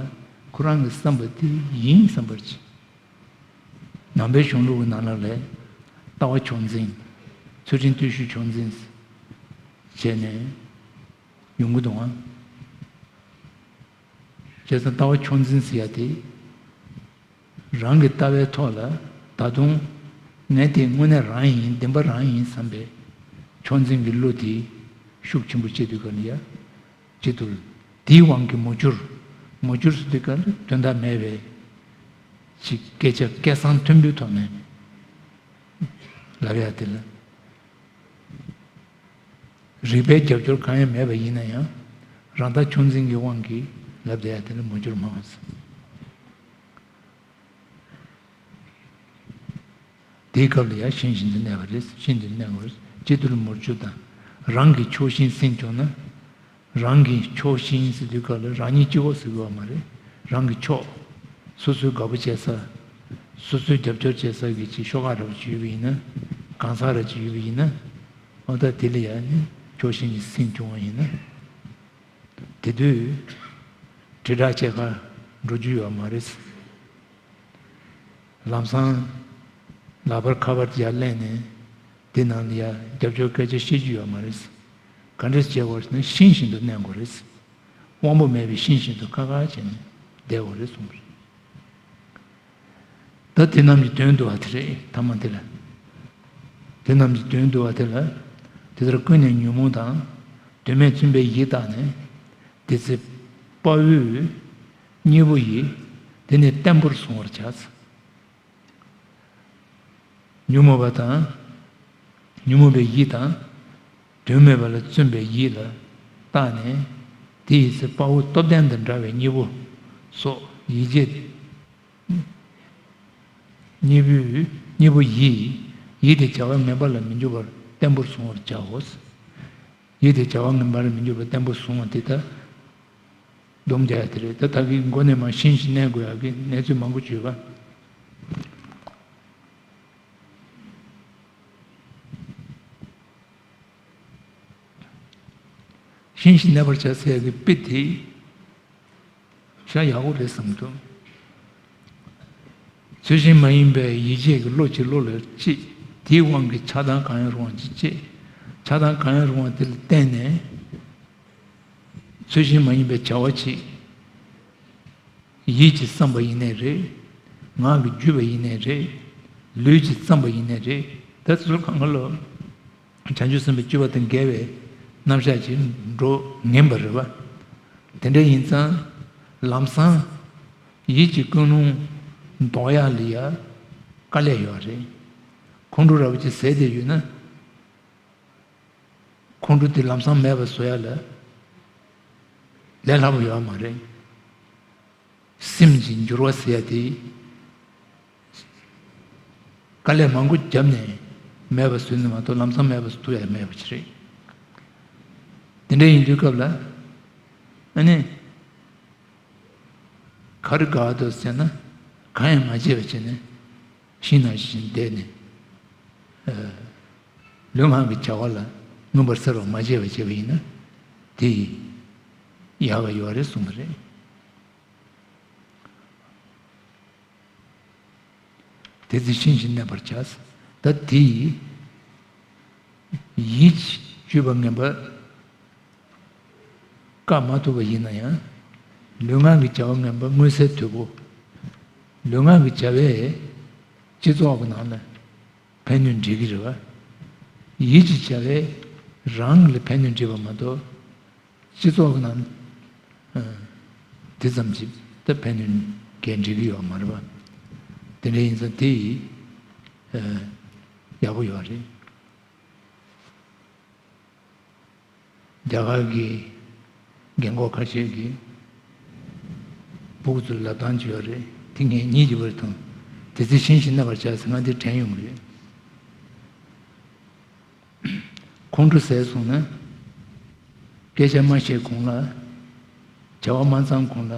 ཁོ་རང་གི་བསམ་པ་དེ་ཡིན་བསམ་པར་བྱེད། ནང་པའི་གཞུང་ལུགས་ཀྱི་ནང་ལོགས་ལ། ལྟ་བ་ཕྱོགས་འཛིན། ཚུལ་ཁྲིམས་བརྟུལ་ཞུགས་ཕྱོགས་འཛིན། བྱས་ནས་ཡོང་གི་འདུག་ཨང་། བྱས་ཙང་ལྟ་བ་ཕྱོགས་འཛིན་ཟེར་ཡ་དེ། རང་གི་ལྟ་བའི་ཐོག་ལ་ད་དུང་ངས་དེ་དངོས་གནས་རང་ཡིན། བདེན་པ་རང་ཡིན་བསམ་པའི་ཕྱོགས་འཛིན་གྱི་བློ་དེ་ཤུགས་ཆེན་པོ་སྐྱེ་དུས་སྐབས་ལ་ཡ། སྤྱི་བཏུལ། དེའི་དབང་གིས་མུ་ཅོར། མུ་ཅོར་ཟེར་དུས་སྐབས་ལ་དོན་དག་མེད་པའི་ཅིག་སྐད་ཆ་སྐད་གསང་མཐོན་པོའི་ཐོག་ནས་ལབ་ཡ་དེ་ལ། རིགས་པའི་རྒྱབ་སྐྱོར་གང་ཡང་མེད་པ་ཡིན་ན་ཡང་། རང་ལྟ་ཕྱོགས་འཛིན་གྱི་དབང་གིས་ལབ་བསྡད་ཡ་དེ་ལ་མུ་ཅོར་སྨྲ་བ་ཟེར། དེའི་སྐབས་ལ་ཡང་ཞེན་བཞིན་དུ་གནས་པ་རེད། ཞེན་དུ་གནས་པ་རེད། སྤྱི་བཏུལ་མུ་ཅོ་དང་། རང་གི་ཕྱོགས་ཞེན་ཟིན་བྱུང་ན། རང་གི་ཕྱོགས་ཞེན་ཟེར་དུས་སྐབས་ལ་རང་ཉིད་གཅིག་པོ་ཟེར་དགོས་པ་མ་རེད། རང་གི་ཕྱོགས། སོ་སོའི་དགའ་པོ་བྱེད་ས། སོ་སོའི་རྒྱབ་སྐྱོར་བྱེད་ས་གི་ཅིག་ཤོག་ཁག་འདྲ་པོ་ཅིག་ཡོད་པ་ཡིན་ན། གང་ཟག་འདྲ་ཅིག་ཡོད་པ་ཡིན་ན། ཨོ་ད་དེ་ལ་ཡང་ནི་ཕྱོགས་ཞེན་གྱི་སེམས་བྱུང་བ་ཡིན་ན། དེ་དུས་དྲིལ་བསྒྲགས་བྱེད་གར་འགྲོ་རྒྱུ་ཡོད་མ་རེད། ལམ་སང་ལག་པར་ཁ་པར་ཡར་གླན་ནས་དེ་ནང་ལ་ཡ་རྒྱབ་སྐྱོར་སྐད་ཆ་བཤད་རྒྱུ་ཡོད་མ་རེད། ག་འདྲས་བྱེད་དགོས་ཟེར་ན་ཞེན་བཞིན་དུ་གནས་དགོས་རེད། དབང་པོ་མེད་པའི་ཞེན་བཞིན་དུ་ཁ་ཁ་བྱས་ནས་བསྡད་དགོས་རེད་གསུངས་པ་རེད། ད་དེ་རྣམས་ཀྱི་དོན་བསྡུ་བ་དེ་རེད། ཐ་མ་དེ་ལ། དེ་རྣམས་ཀྱི་དོན་བསྡུ་བ་དེ་ལ། དེ་ལྟར་ཀུན་ནས་ཉོན་མོངས་དང་། དོན་མེད་བཙུན་པའི་ཡིད་བརྟགས་ནས། དེ་ཚེ་དཔའ་བོས་གཉེན་པོ་ཡི། དེ་ནི་བརྟན་པོར་བཟུང་བར་བྱ། ཉོན་མོངས་པ་དང་། ཉོན་མོངས་པའི་ཡིད་དང་། དོན་མེད་པ་ལ་བརྩོན་པའི་ཡིད་ལ་བརྟགས་ནས། དེ་ཡི་ཚེ་དཔའ་བོ་སྟོབས་ལྡན་དང་འདྲ་བའི་གཉེན་པོ་སོགས་ཡིད་བྱེད། གཉེན་པོས། གཉེན་པོ་ཡིས། ཡིད་དེ་བྱ་བ་ངན་པ་ལ་མི་འཇུག་པར་བརྟན་པོར་བཟུང་བར་བྱའོ། ཡིད་དེ་བྱ་བ་ངན་པར་མི་འཇུག་པར་བརྟན་པོར་བཟུང་བ་དེ་ལྟར། སྡོམ་རྒྱག་ཡ་དེ་རེད། ད་ད་གིན་འགོ་ནས་མར་ཞེན་ཞིང་གནས་དགོས་ཡ་གི་གནས་ཚུལ་མང་པོ་བརྗོད་པ། ཞེན་ཞིང་གནས་པར་བྱ་ཟེར་ཡ་གི་དཔེ་དེ་ཤ་ཡག་པོ་རེད་བསམ་འདུག་ཚུལ་བཞིན་མ་ཡིན་པའི་ཡིད་བྱེད་ཀྱི་བློ་གཅིག་བློ་ལ་སྐྱེས། དེའི་དབང་གིས་ཆགས་སྡང་གང་ཡང་རུང་བ་ཅིག་སྐྱེས། ཆགས་སྡང་གང་ཡང་རུང་བ་དེ་ལ་བརྟེན་ནས། ཚུལ་བཞིན་མ་ཡིན་པའི་བྱ་བ་ཅིག་ཡིད་ཀྱིས་བསམ་པ་ཡིན་ནའི་རེད། ངག་གིས་བརྗོད་པ་ཡིན་ནའི་རེད། ལུས་ཀྱིས་བརྩམས་པ་ཡིན་ནའི་རེད། ད་ཚུར་གང་ག་ལོ། བྱང་ཆུབ་སེམས་དཔའི་སྤྱོད་པ་དང་འགལ་བའི་རྣམ་གཞག་ཅིག་འགྲོ་ངེས་པ་རེད་བ། དེ་འདྲ་ཡིན་ཙང་། ལམ་སང་ ཡིད་ཀྱི་ཀུན་སློང་ལྡོག་ཡག་ལ་ཡ་དཀའ་ལས་ཡོད་རེད། ཁོང་ཁྲོ་ར་བ་ཅིག་ཟད་བསྡད་ཡོད་ན། ཁོང་ཁྲོ་དེ་ལམ་སང་མེད་པ་བཟོ་ཡ་ལ་ལས་སླ་པོ་ཡོད་མ་རེད། སེམས་ཀྱི་འགྱུར་བ་ཟེར་ཡ་དེ་དཀའ་ལས་མང་པོ་བརྒྱབ་ནས་མེད་པ་བཟོས་ནས་མ་གཏོགས་ལམ་སང་མེད་པ་བཟོ་ཐུབ་ཡ་མེད་པ་ཅིག་རེད། དེ་འདྲ་ཡིན་དུས་སྐབས་ལ་ཨ་ནི་ག་རེ་དགའ་འདུག་ཟེར་ན། གང་ཡང་མ་བྱས་པ་བྱས་ནས་ཤིང་ནང་བཞིན་བསྡད་ནས། ལུས་ངག་གི་བྱ་བ་ལ་མངོན་པར་གསལ་བར་མ་བྱས་པ་བྱས་པ་ཡིན་ན་དེ་ཡག་ག་ཡོད་རེད་གསུངས་པ་རེད། དེ་ཚེ་ཤིང་བཞིན་གནས་པར་བྱ། ད་དེ་ཡིད་ཀྱི་སྤྱོད་པ་ངན་པ་བཀག་མ་ཐུབ་པ་ཡིན་ན་ཡང་། ལུས་ངག་གི་བྱ་བ་ངན་པ་མངོན་གསལ་དོད་པོ། ལུས་ངག་གི་བྱ་བས་སྤྱི་ཚོགས་ཀྱི་ནང་ལ་ཕན་གནོད་འབྲེལ་གྱི་རེད་བ། ཡིད་ཀྱི་བྱ་བས་རང་ལ་ཕན་གནོད་འབྲེལ་བ་མ་གཏོགས། སྤྱི་ཚོགས་ཀྱི་ནང་ཨ་དེ་ཙམ་གྱིས་ད་ཕན་གནོད་གལ་འགྲིག་གི་ཡོད་མ་རེད་པ། དེ་འདྲ་ཡིན་ཙང་དེ་ཡིས་ཨ་ཡག་པོ་ཡོད་རེད། རྒྱ་གར་གྱི་རྒན་གོག་ཁ་ཤས་ཀྱིས་སྤུ་གུ་ཚོར་ལབ་སྟངས་ཅིག་ཡོད་རེད། དེ་ངས་ཉིད་ཀྱི་བར་དང་དེ་ཚེ་ཤིང་བཞིན་གནས་པར་བྱ་ཟེར་ང་འདིར་དྲན་ཡོང་གི་རེད། ཁོང་ཁྲོ་ཟད་སོང་ན། སྐད་ཆ་མ་བཤད་གོང་ལ། བྱ་བ་མ་མཚམས་གོང་ལ།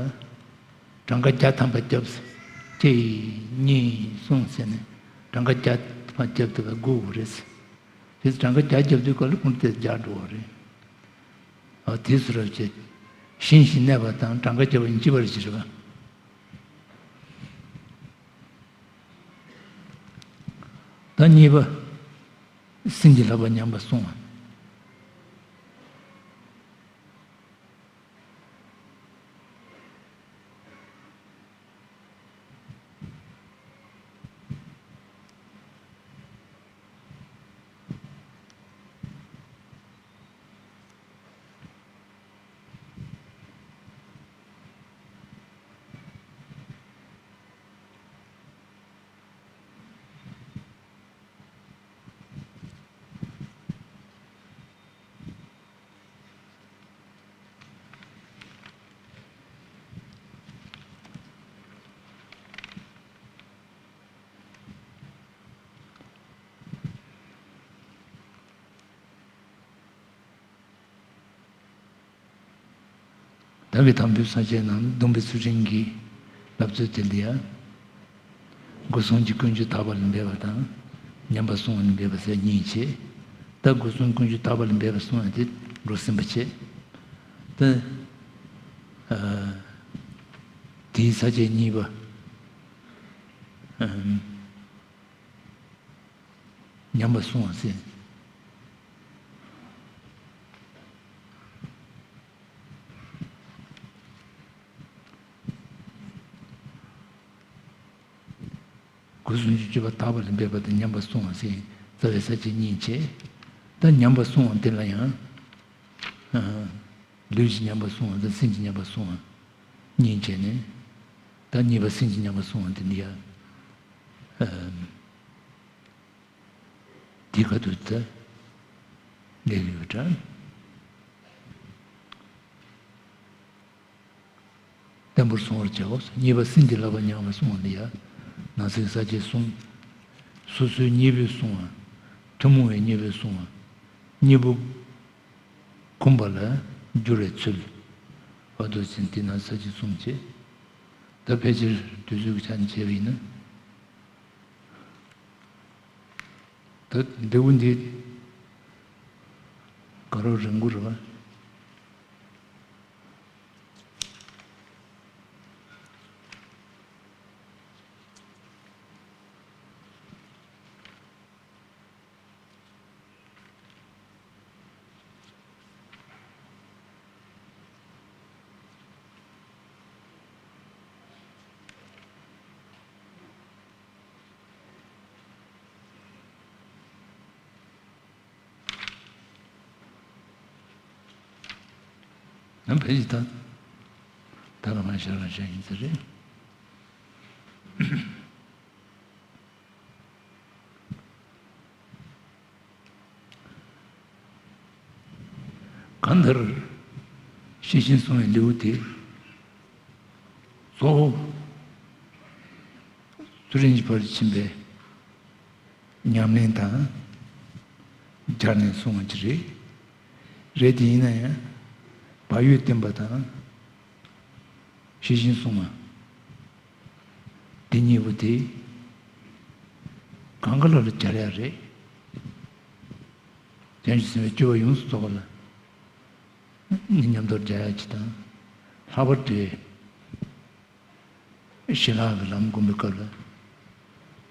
གྲངས་ཀ་བརྒྱ་ཐམ་པ་བརྒྱབ། གཅིག་གཉིས་གསུམ་ཟེར་ནས་གྲངས་ཀ་བརྒྱ་ཐམ་པ་བརྒྱབ་ཐུབ་པ་དགོས་དགོས་རེད། དེ་གྲངས་ཀ་བརྒྱ་བརྒྱབ་དུས་སྐབས་ལ་ཁོང་ཁྲོ་དེ་བརྒྱ་འགྲོ་བ་རེད། ཨ་དེ་སུ་རབ་བྱེད། ཤིང་བཞིན་གནས་པ་དང་གྲངས་ཀ་བརྒྱབ་པ་གཉིས་ཅི་བར་གྱི་རེད་པ། ད་གཉིས་པ། སེམས་ཀྱི་བསླབ་པ་ཉམས་པ་སྲུང་བ། བདག་གི་དམ་པའི་ས་བཅད་ནང་སྡོམ་པའི་ཚུལ་ཁྲིམས་ཀྱི་བསླབ་ཚུལ་དེ་འདི་ཡང་། སྒོ་གསུམ་གྱི་ཀུན་སྤྱོད་དག་པ་ལ་འབད་པ་དང་། ཉམས་པ་སྲུང་བ་ལ་འབད་པ་ཟེར་གཉིས་བྱས། ད་སྒོ་གསུམ་ཀུན་སྤྱོད་དག་པ་ལ་འབད་པ་སྲུང་བ་དེ་འགྲོ་ཟིན་པ་བྱས། ད་ཨ་དེའི་ས་བཅད་གཉིས་པ། ཨ། ཉམས་པ་སྲུང་བ་ཟེར། སྒོ་གསུམ་གྱི་སྤྱོད་པ་དག་པ་ལ་འབད་པ་དང་ཉམས་པ་སྲུང་བ་ཟེར་རྩ་བའི་ས་བཅད་གཉིས་བྱས། ད་ཉམས་པ་སྲུང་བ་འདི་ལ་ཡང་། ཨ། ལུས་ཀྱི་ཉམས་པ་སྲུང་བ་དང་སེམས་ཀྱི་ཉམས་པ་སྲུང་བ་གཉིས་བྱས་ནས། ད་གཉིས་པ་སེམས་ཀྱི་ཉམས་པ་སྲུང་བ་འདི་འདི་ཡང་། ཨ། དེ་ག་དུས་ད་ལས་ཡོད་འདྲ། བརྟན་པོར་སྲུང་བར་བྱའོ། གཉིས་པ་སེམས་ཀྱི་བསླབ་པ་ཉམས་པ་སྲུང་བ་འདི་ཡང་ནང་གསེས་ས་བཅད་གསུམ། སོ་སོའི་གཉེན་པོས་སྲུང་བ། ཐུན་མོང་བའི་གཉེན་པོས་སྲུང་བ། གཉེན་པོ་འཁུམས་པ་ལ་སྦྱོར་བའི་ཚུལ། འོ་དོ་ཚིན་དེ་ན་ས་བཅད་གསུམ་བྱས། ད་ཕལ་ཆེར་དུས་ཚོད་ཀྱི་ཆ་ནས་བྱས་པ་ཡིན་ན། ད་འདི་བོ་འདི་ག་རོ་རིང་པོ་རེད་པ། ནམ་ཕལ་ཆེར་ད་ད་རང་ང་ཤར་རང་ཤར་ཡིན་ས་རེད། གང་ལྟར་ཤེས་བཞིན་བསྲུང་བའི་ལེའུ་དེ་གཙོ་བོ་ཚུལ་ཁྲིམས་ཀྱི་བར་དུ་ཕྱིན་པའི་ཉམས་ལེན་དང་སྦྱར་ནས་གསུངས་པ་ཅིག་རེད། རེད་དེ་ཡིན་ན་ཡང་བག་ཡོད་བསྟེན་པ་དང་ཤེས་བཞིན་བསྲུང་བ། དེ་གཉིས་པོ་དེ་གང་ག་ལ་ལ་སྦྱར་ཡ་རེད། དོན་གྱིས་ཟིན་པའི་སྤྱོད་པ་ཡོངས་སུ་རྫོགས་པ་ལ་ནི་མཉམ་དུ་སྦྱར་ཡ་གཅིག་དང་། ལྷག་པར་དུ་ཞི་ལྷག་གི་ལམ་སྒོམ་པའི་སྐབས་ལ་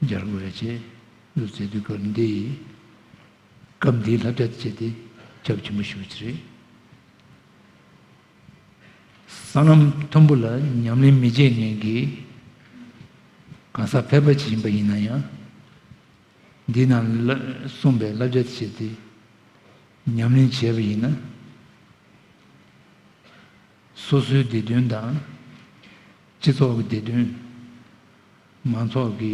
སྦྱར་དགོས་ཡ་བྱས། ལུས་རྩལ་དུས་སྐབས་འདི་ཡི་སྐབས་འདིའི་བསླབ་བྱ་བྱས་ཏེ་རྒྱ་ཆེན་པོ་ཞུ་བ་ཅིག་རེད། སྲང་ལམ་མཐོན་པོ་ལ་ཉམས་ལེན་མི་བྱེད་མཁན་གྱི་གང་ཟག་ཕལ་པ་ཅིག་ཡིན་པ་ཡིན་ན་ཡང་། འདི་ནང་ལ་གསུངས་པའི་བསླབ་བྱ་བྱས་ཏེ་ཉམས་ལེན་བྱས་པ་ཡིན་ན། སོ་སོའི་བདེ་དོན་དང་། སྤྱི་ཚོགས་ཀྱི་བདེ་དོན། མང་ཚོགས་ཀྱི་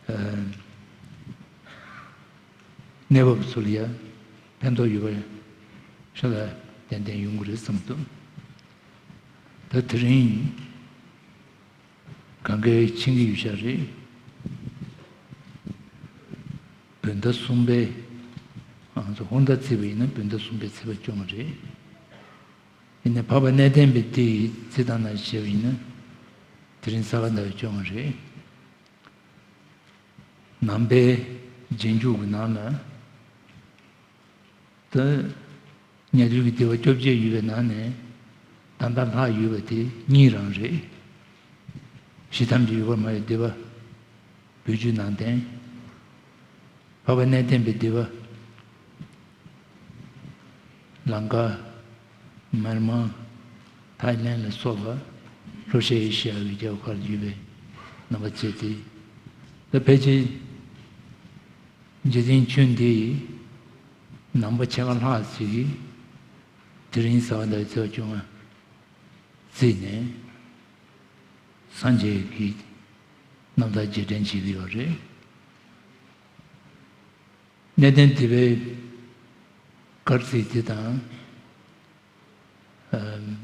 ཨ་གནས་བབ་ཚོར་ཡ་ཕན་ཐོགས་ཡོད་པ་ཤ་ལ་ཏན་ཏན་ཡོང་གི་རེད་བསམ་འདུག་ད་དེ་རིང་གང་གའི་ཕྱིན་གྱི་ཡོད་ཤག་རེད། བོད་ཟླ་གསུམ་པའི་ཨང་ཚོ་ཧོར་ཟླ་བརྩིས་པ་ཡིན་ན་བོད་ཟླ་གསུམ་པའི་ཚེས་པ་བཅོ་ལྔ་རེད། ཡིན་ནའི་འཕགས་པ་གནས་བརྟན་པའི་སྡེ་ཡི་རྩིས་སྟངས་ནང་བྱས་པ་ཡིན་ན་དེ་རིང་ས་ག་ཟླ་བའི་བཅོ་ལྔ་རེད། ནང་པའི་རྗེས་འཇུག་གི་ནང་ལ་ད་ཉ་རིགས་ཀྱི་སྡེ་པ་བཅོ་བརྒྱད་ཡོད་པའི་ནང་ནས་ད་ལྟ་ལྷག་ཡོད་པ་དེ་གཉིས་རང་རེད། ཞི་ཐམས་ཅད་ཡོད་པར་སྨྲ་བའི་སྡེ་པ། བོད་བརྒྱུད་ནང་བསྟན། འཕགས་པ་གནས་བརྟན་པའི་སྡེ་པ། ལང་ཀ། མར་མང་། ཐའི་ལེན་ལ་སོགས་པ་ལྷོ་ཤར་ཨེ་ཤི་ཡ་གི་རྒྱལ་ཁབ་ཁག་ལ་ཡོད་པའི་རྣམ་པ་བྱས་ཏེ། ད་ཕལ་ཆེར་རྗེ་བཙུན་ཆོས་འདི་ནང་པ་ཕྱེད་ཀ་ལྷག་ཅིག་གིས་དེ་རིང་གཟའ་ཟླ་བའི་ཚེས་པ་བཅོ་ལྔ་བརྩིས་ནས་སངས་རྒྱས་ཀྱི་རྣམ་ཐར་རྗེས་དྲན་བྱེད་ཀྱི་ཡོད་རེད། གནས་བརྟན་སྡེ་པའི་སྐར་རྩིས་དེ་དང་། ཨམ།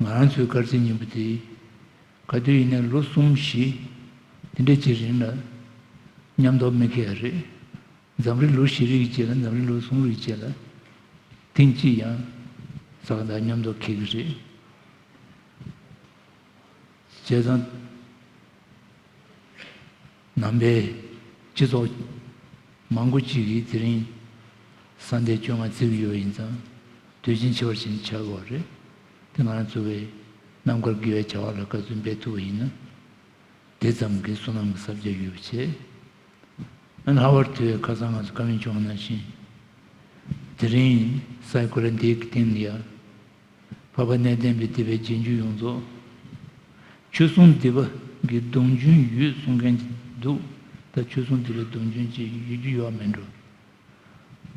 ང་རང་ཚོའི་སྐར་རྩིས་གཉིས་པོ་དེ་ག་དུས་ཡིན་ནའི་ལོ་གསུམ་བཞི་དེ་འདྲ་ཅིག་རིང་ལ་མཉམ་དུ་མི་འཁེལ་ཡ་རེད། འཛམ་གླིང་ལོ་བཞི་རེའི་རྗེས་ལ་འཛམ་གླིང་ལོ་གསུམ་རེའི་རྗེས་ལ་ཐེངས་གཅིག་ཡང་ས་ག་ཟླ་མཉམ་དུ་འཁེལ་གྱི་རེད། བྱས་ཙང་། ནང་པའི་སྤྱི་ཚོགས་མང་པོ་ཅིག་གིས་དེ་རིང་གཟའ་ཟླ་བཅོ་ལྔ་བརྩི་གི་ཡོད་པ་ཡིན་ཙང་དུས་ཆེན་ཆེ་བ་ཞིག་ཆགས་ཡོད་རེད། དེ་ང་རང་ཚོ་བའི་རྣམ་དཀར་དགེ་བའི་བྱ་བ་ལ་དགའ་བསུ་འབད་ཐུབ་པ་ཡིན་ན་དེ་ཙམ་གྱིས་བསོད་ནམས་ཀྱི་བསགས་རྒྱ་ཡོད་པ་བྱས། ལྷག་པར་དུ་ཁ་སང་ང་ཚོ་བཀའ་མོལ་བྱུང་བ་ནང་བཞིན་དེ་རིང་ས་ཡ་སྐོར་ར་འདིའི་སྟེང་ལ་ཡ། འཕགས་པ་གནས་བརྟན་པའི་སྡེ་པའི་རྗེས་འཇུག་ཡོངས་རྫོགས། ཆོས་སྲུང་སྡེ་པ་གི་གདུང་རྒྱུན་ཡོད་གསུང་མཁན་ཅིག་འདུག་ད་ཆོས་སྲུང་སྡེ་པའི་གདུང་རྒྱུན་ཅིག་ཡོད་རྒྱུ་ཡོད་མེད་འགྲོ།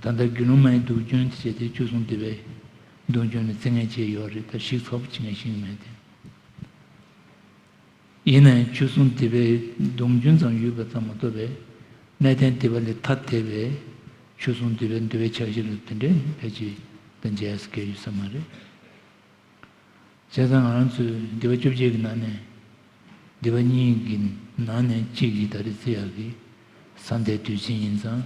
ད་ལྟ་དགེ་སློང་མའི་གདུང་རྒྱུན་དེ་བྱས་ཏེ་ཆོས་སྲུང་སྡེ་པའི་གདུང་རྒྱུན་ལ་བརྩི་མཁན་ཅིག་ཡོད་རེད། ད་ཞིབ་ཚགས་པོ་བྱེད་མཁན་ཞིག་མེད་དེ། ཡིན་ནའང་ཆོས་སྲུང་སྡེ་པའི་གདུང་རྒྱུན་ཙམ་ཡོད་པ་ཙམ་མ་གཏོགས་པའི་གནས་བརྟན་སྡེ་པ་ལས་ཐ་དད་པའི་ཆོས་སྲུང་སྡེ་པའི་འདུལ་བའི་ཕྱག་བཞེས་ལ་དེ་འདྲའི་ཕལ་ཆེར་ད་མཇལ་ས་སྐལ་ཡོད་ས་མ་རེད། བྱས་ཙང་ང་རང་ཚོའི་སྡེ་པ་བཅོ་བརྒྱད་ཀྱི་ནང་ནས་སྡེ་པ་གཉིས་ཀྱི་ནང་ནས་གཅིག་གིས་ད་རེས་བརྩི་ཡག་གི་གཟའ་ཟླའི་དུས་ཆེན་ཡིན་ཙང་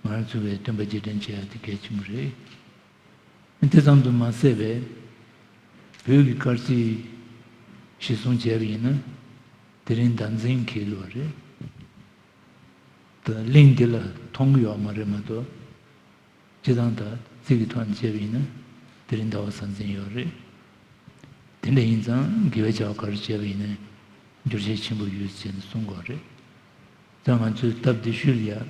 ང་རང་ཚོ་བའི་སྟོན་པ་རྗེས་དྲན་བྱེད་ཡག་དེ་གལ་ཆེན་པོ་རེད། དེ་ཙམ་དུ་མ་ཟད་པའི་བོད་ཀྱི་སྐར་རྩིས་གཞིར་བཟུང་བྱས་པ་ཡིན་ན་དེ་རིང་ཟླ་འཛིན་འཁེལ་ཡོད་རེད། ད་གླིང་འདི་ལ་མཐོང་གི་ཡོད་མ་རེད་མ་གཏོགས་སྤྱིར་བཏང་ད་རྩིས་ཀྱི་ཐོག་ནས་བྱས་པ་ཡིན་ན་དེ་རིང་ཟླ་བ་གཟའ་འཛིན་ཡོད་རེད། དེ་འདྲ་ཡིན་ཙང་དགེ་བའི་བྱ་བ་ག་རེ་བྱས་པ་ཡིན་ནའི་འགྱུར་བྱེད་ཆེན་པོ་ཡོད་ཅེས་ནས་གསུང་གི་ཡོད་རེད། ད་ང་ཚོས་སྟབས་བདེ་ཤོས་ལ་ཡ།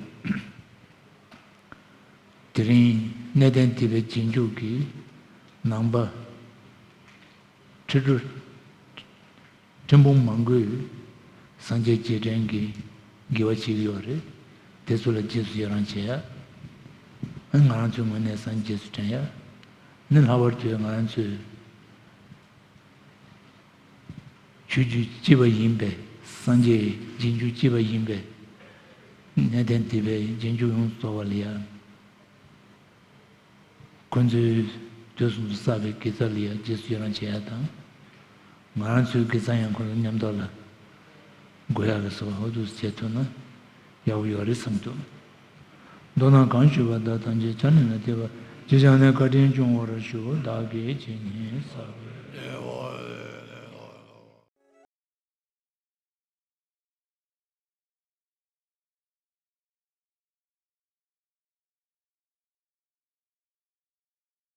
དེ་རིང་གནས་བརྟན་སྡེ་པའི་རྗེས་འཇུག་གི་ནང་པ་ཁྲི་ཁྲོ་ཁྲི་འབུམ་མང་པོས་སངས་རྒྱས་རྗེས་དྲན་གྱི་དགེ་བ་བྱེད་ཀྱི་ཡོད་རེད། དེ་ཚོ་ལ་རྗེས་སུ་ཡི་རང་བྱེད་ཡ། ཨ་ང་རང་ཚོའི་ངོས་ནས་སངས་རྒྱས་སུ་དྲན་ཡ། ནི་ལྷག་པར་དུ་ང་རང་ཚོས། ཆོས་བརྒྱུད་གཅིག་པ་ཡིན་པས། སངས་རྒྱས་རྗེས་འཇུག་གཅིག་པ་ཡིན་པས། གནས་བརྟན་སྡེ་པའི་རྗེས་འཇུག་ཡོངས་རྫོགས་པ་ལ་ཡང་། ཁོང་ཚོས་དུས་གསུམ་དུ་བསགས་པའི་དགེ་རྩ་ལ་ཡང་རྗེས་སུ་ཡི་རང་བྱེད་ཡ་དང་། ང་རང་ཚོའི་དགེ་རྩ་ཡང་ཁོང་ཚོ་མཉམ་དུ་ལ་འགོད་ཡག་གི་བཟོ་འོ་འདུག་བྱེད་ཐུབ་ན་ཡག་པོ་ཡོད་རེད་བསམ་འདུག་མདོར་ན་གང་ཞུས་པ་དག་ཐམས་ཅད་ཕྱག་ལེན་ལ་འཐད་པ་ཇི་བཞག་ནས་བཀའ་དྲིན་སྐྱོང་བར་ཞུ། བདག་གིས་ཇི་སྙེད་བསགས་པའི།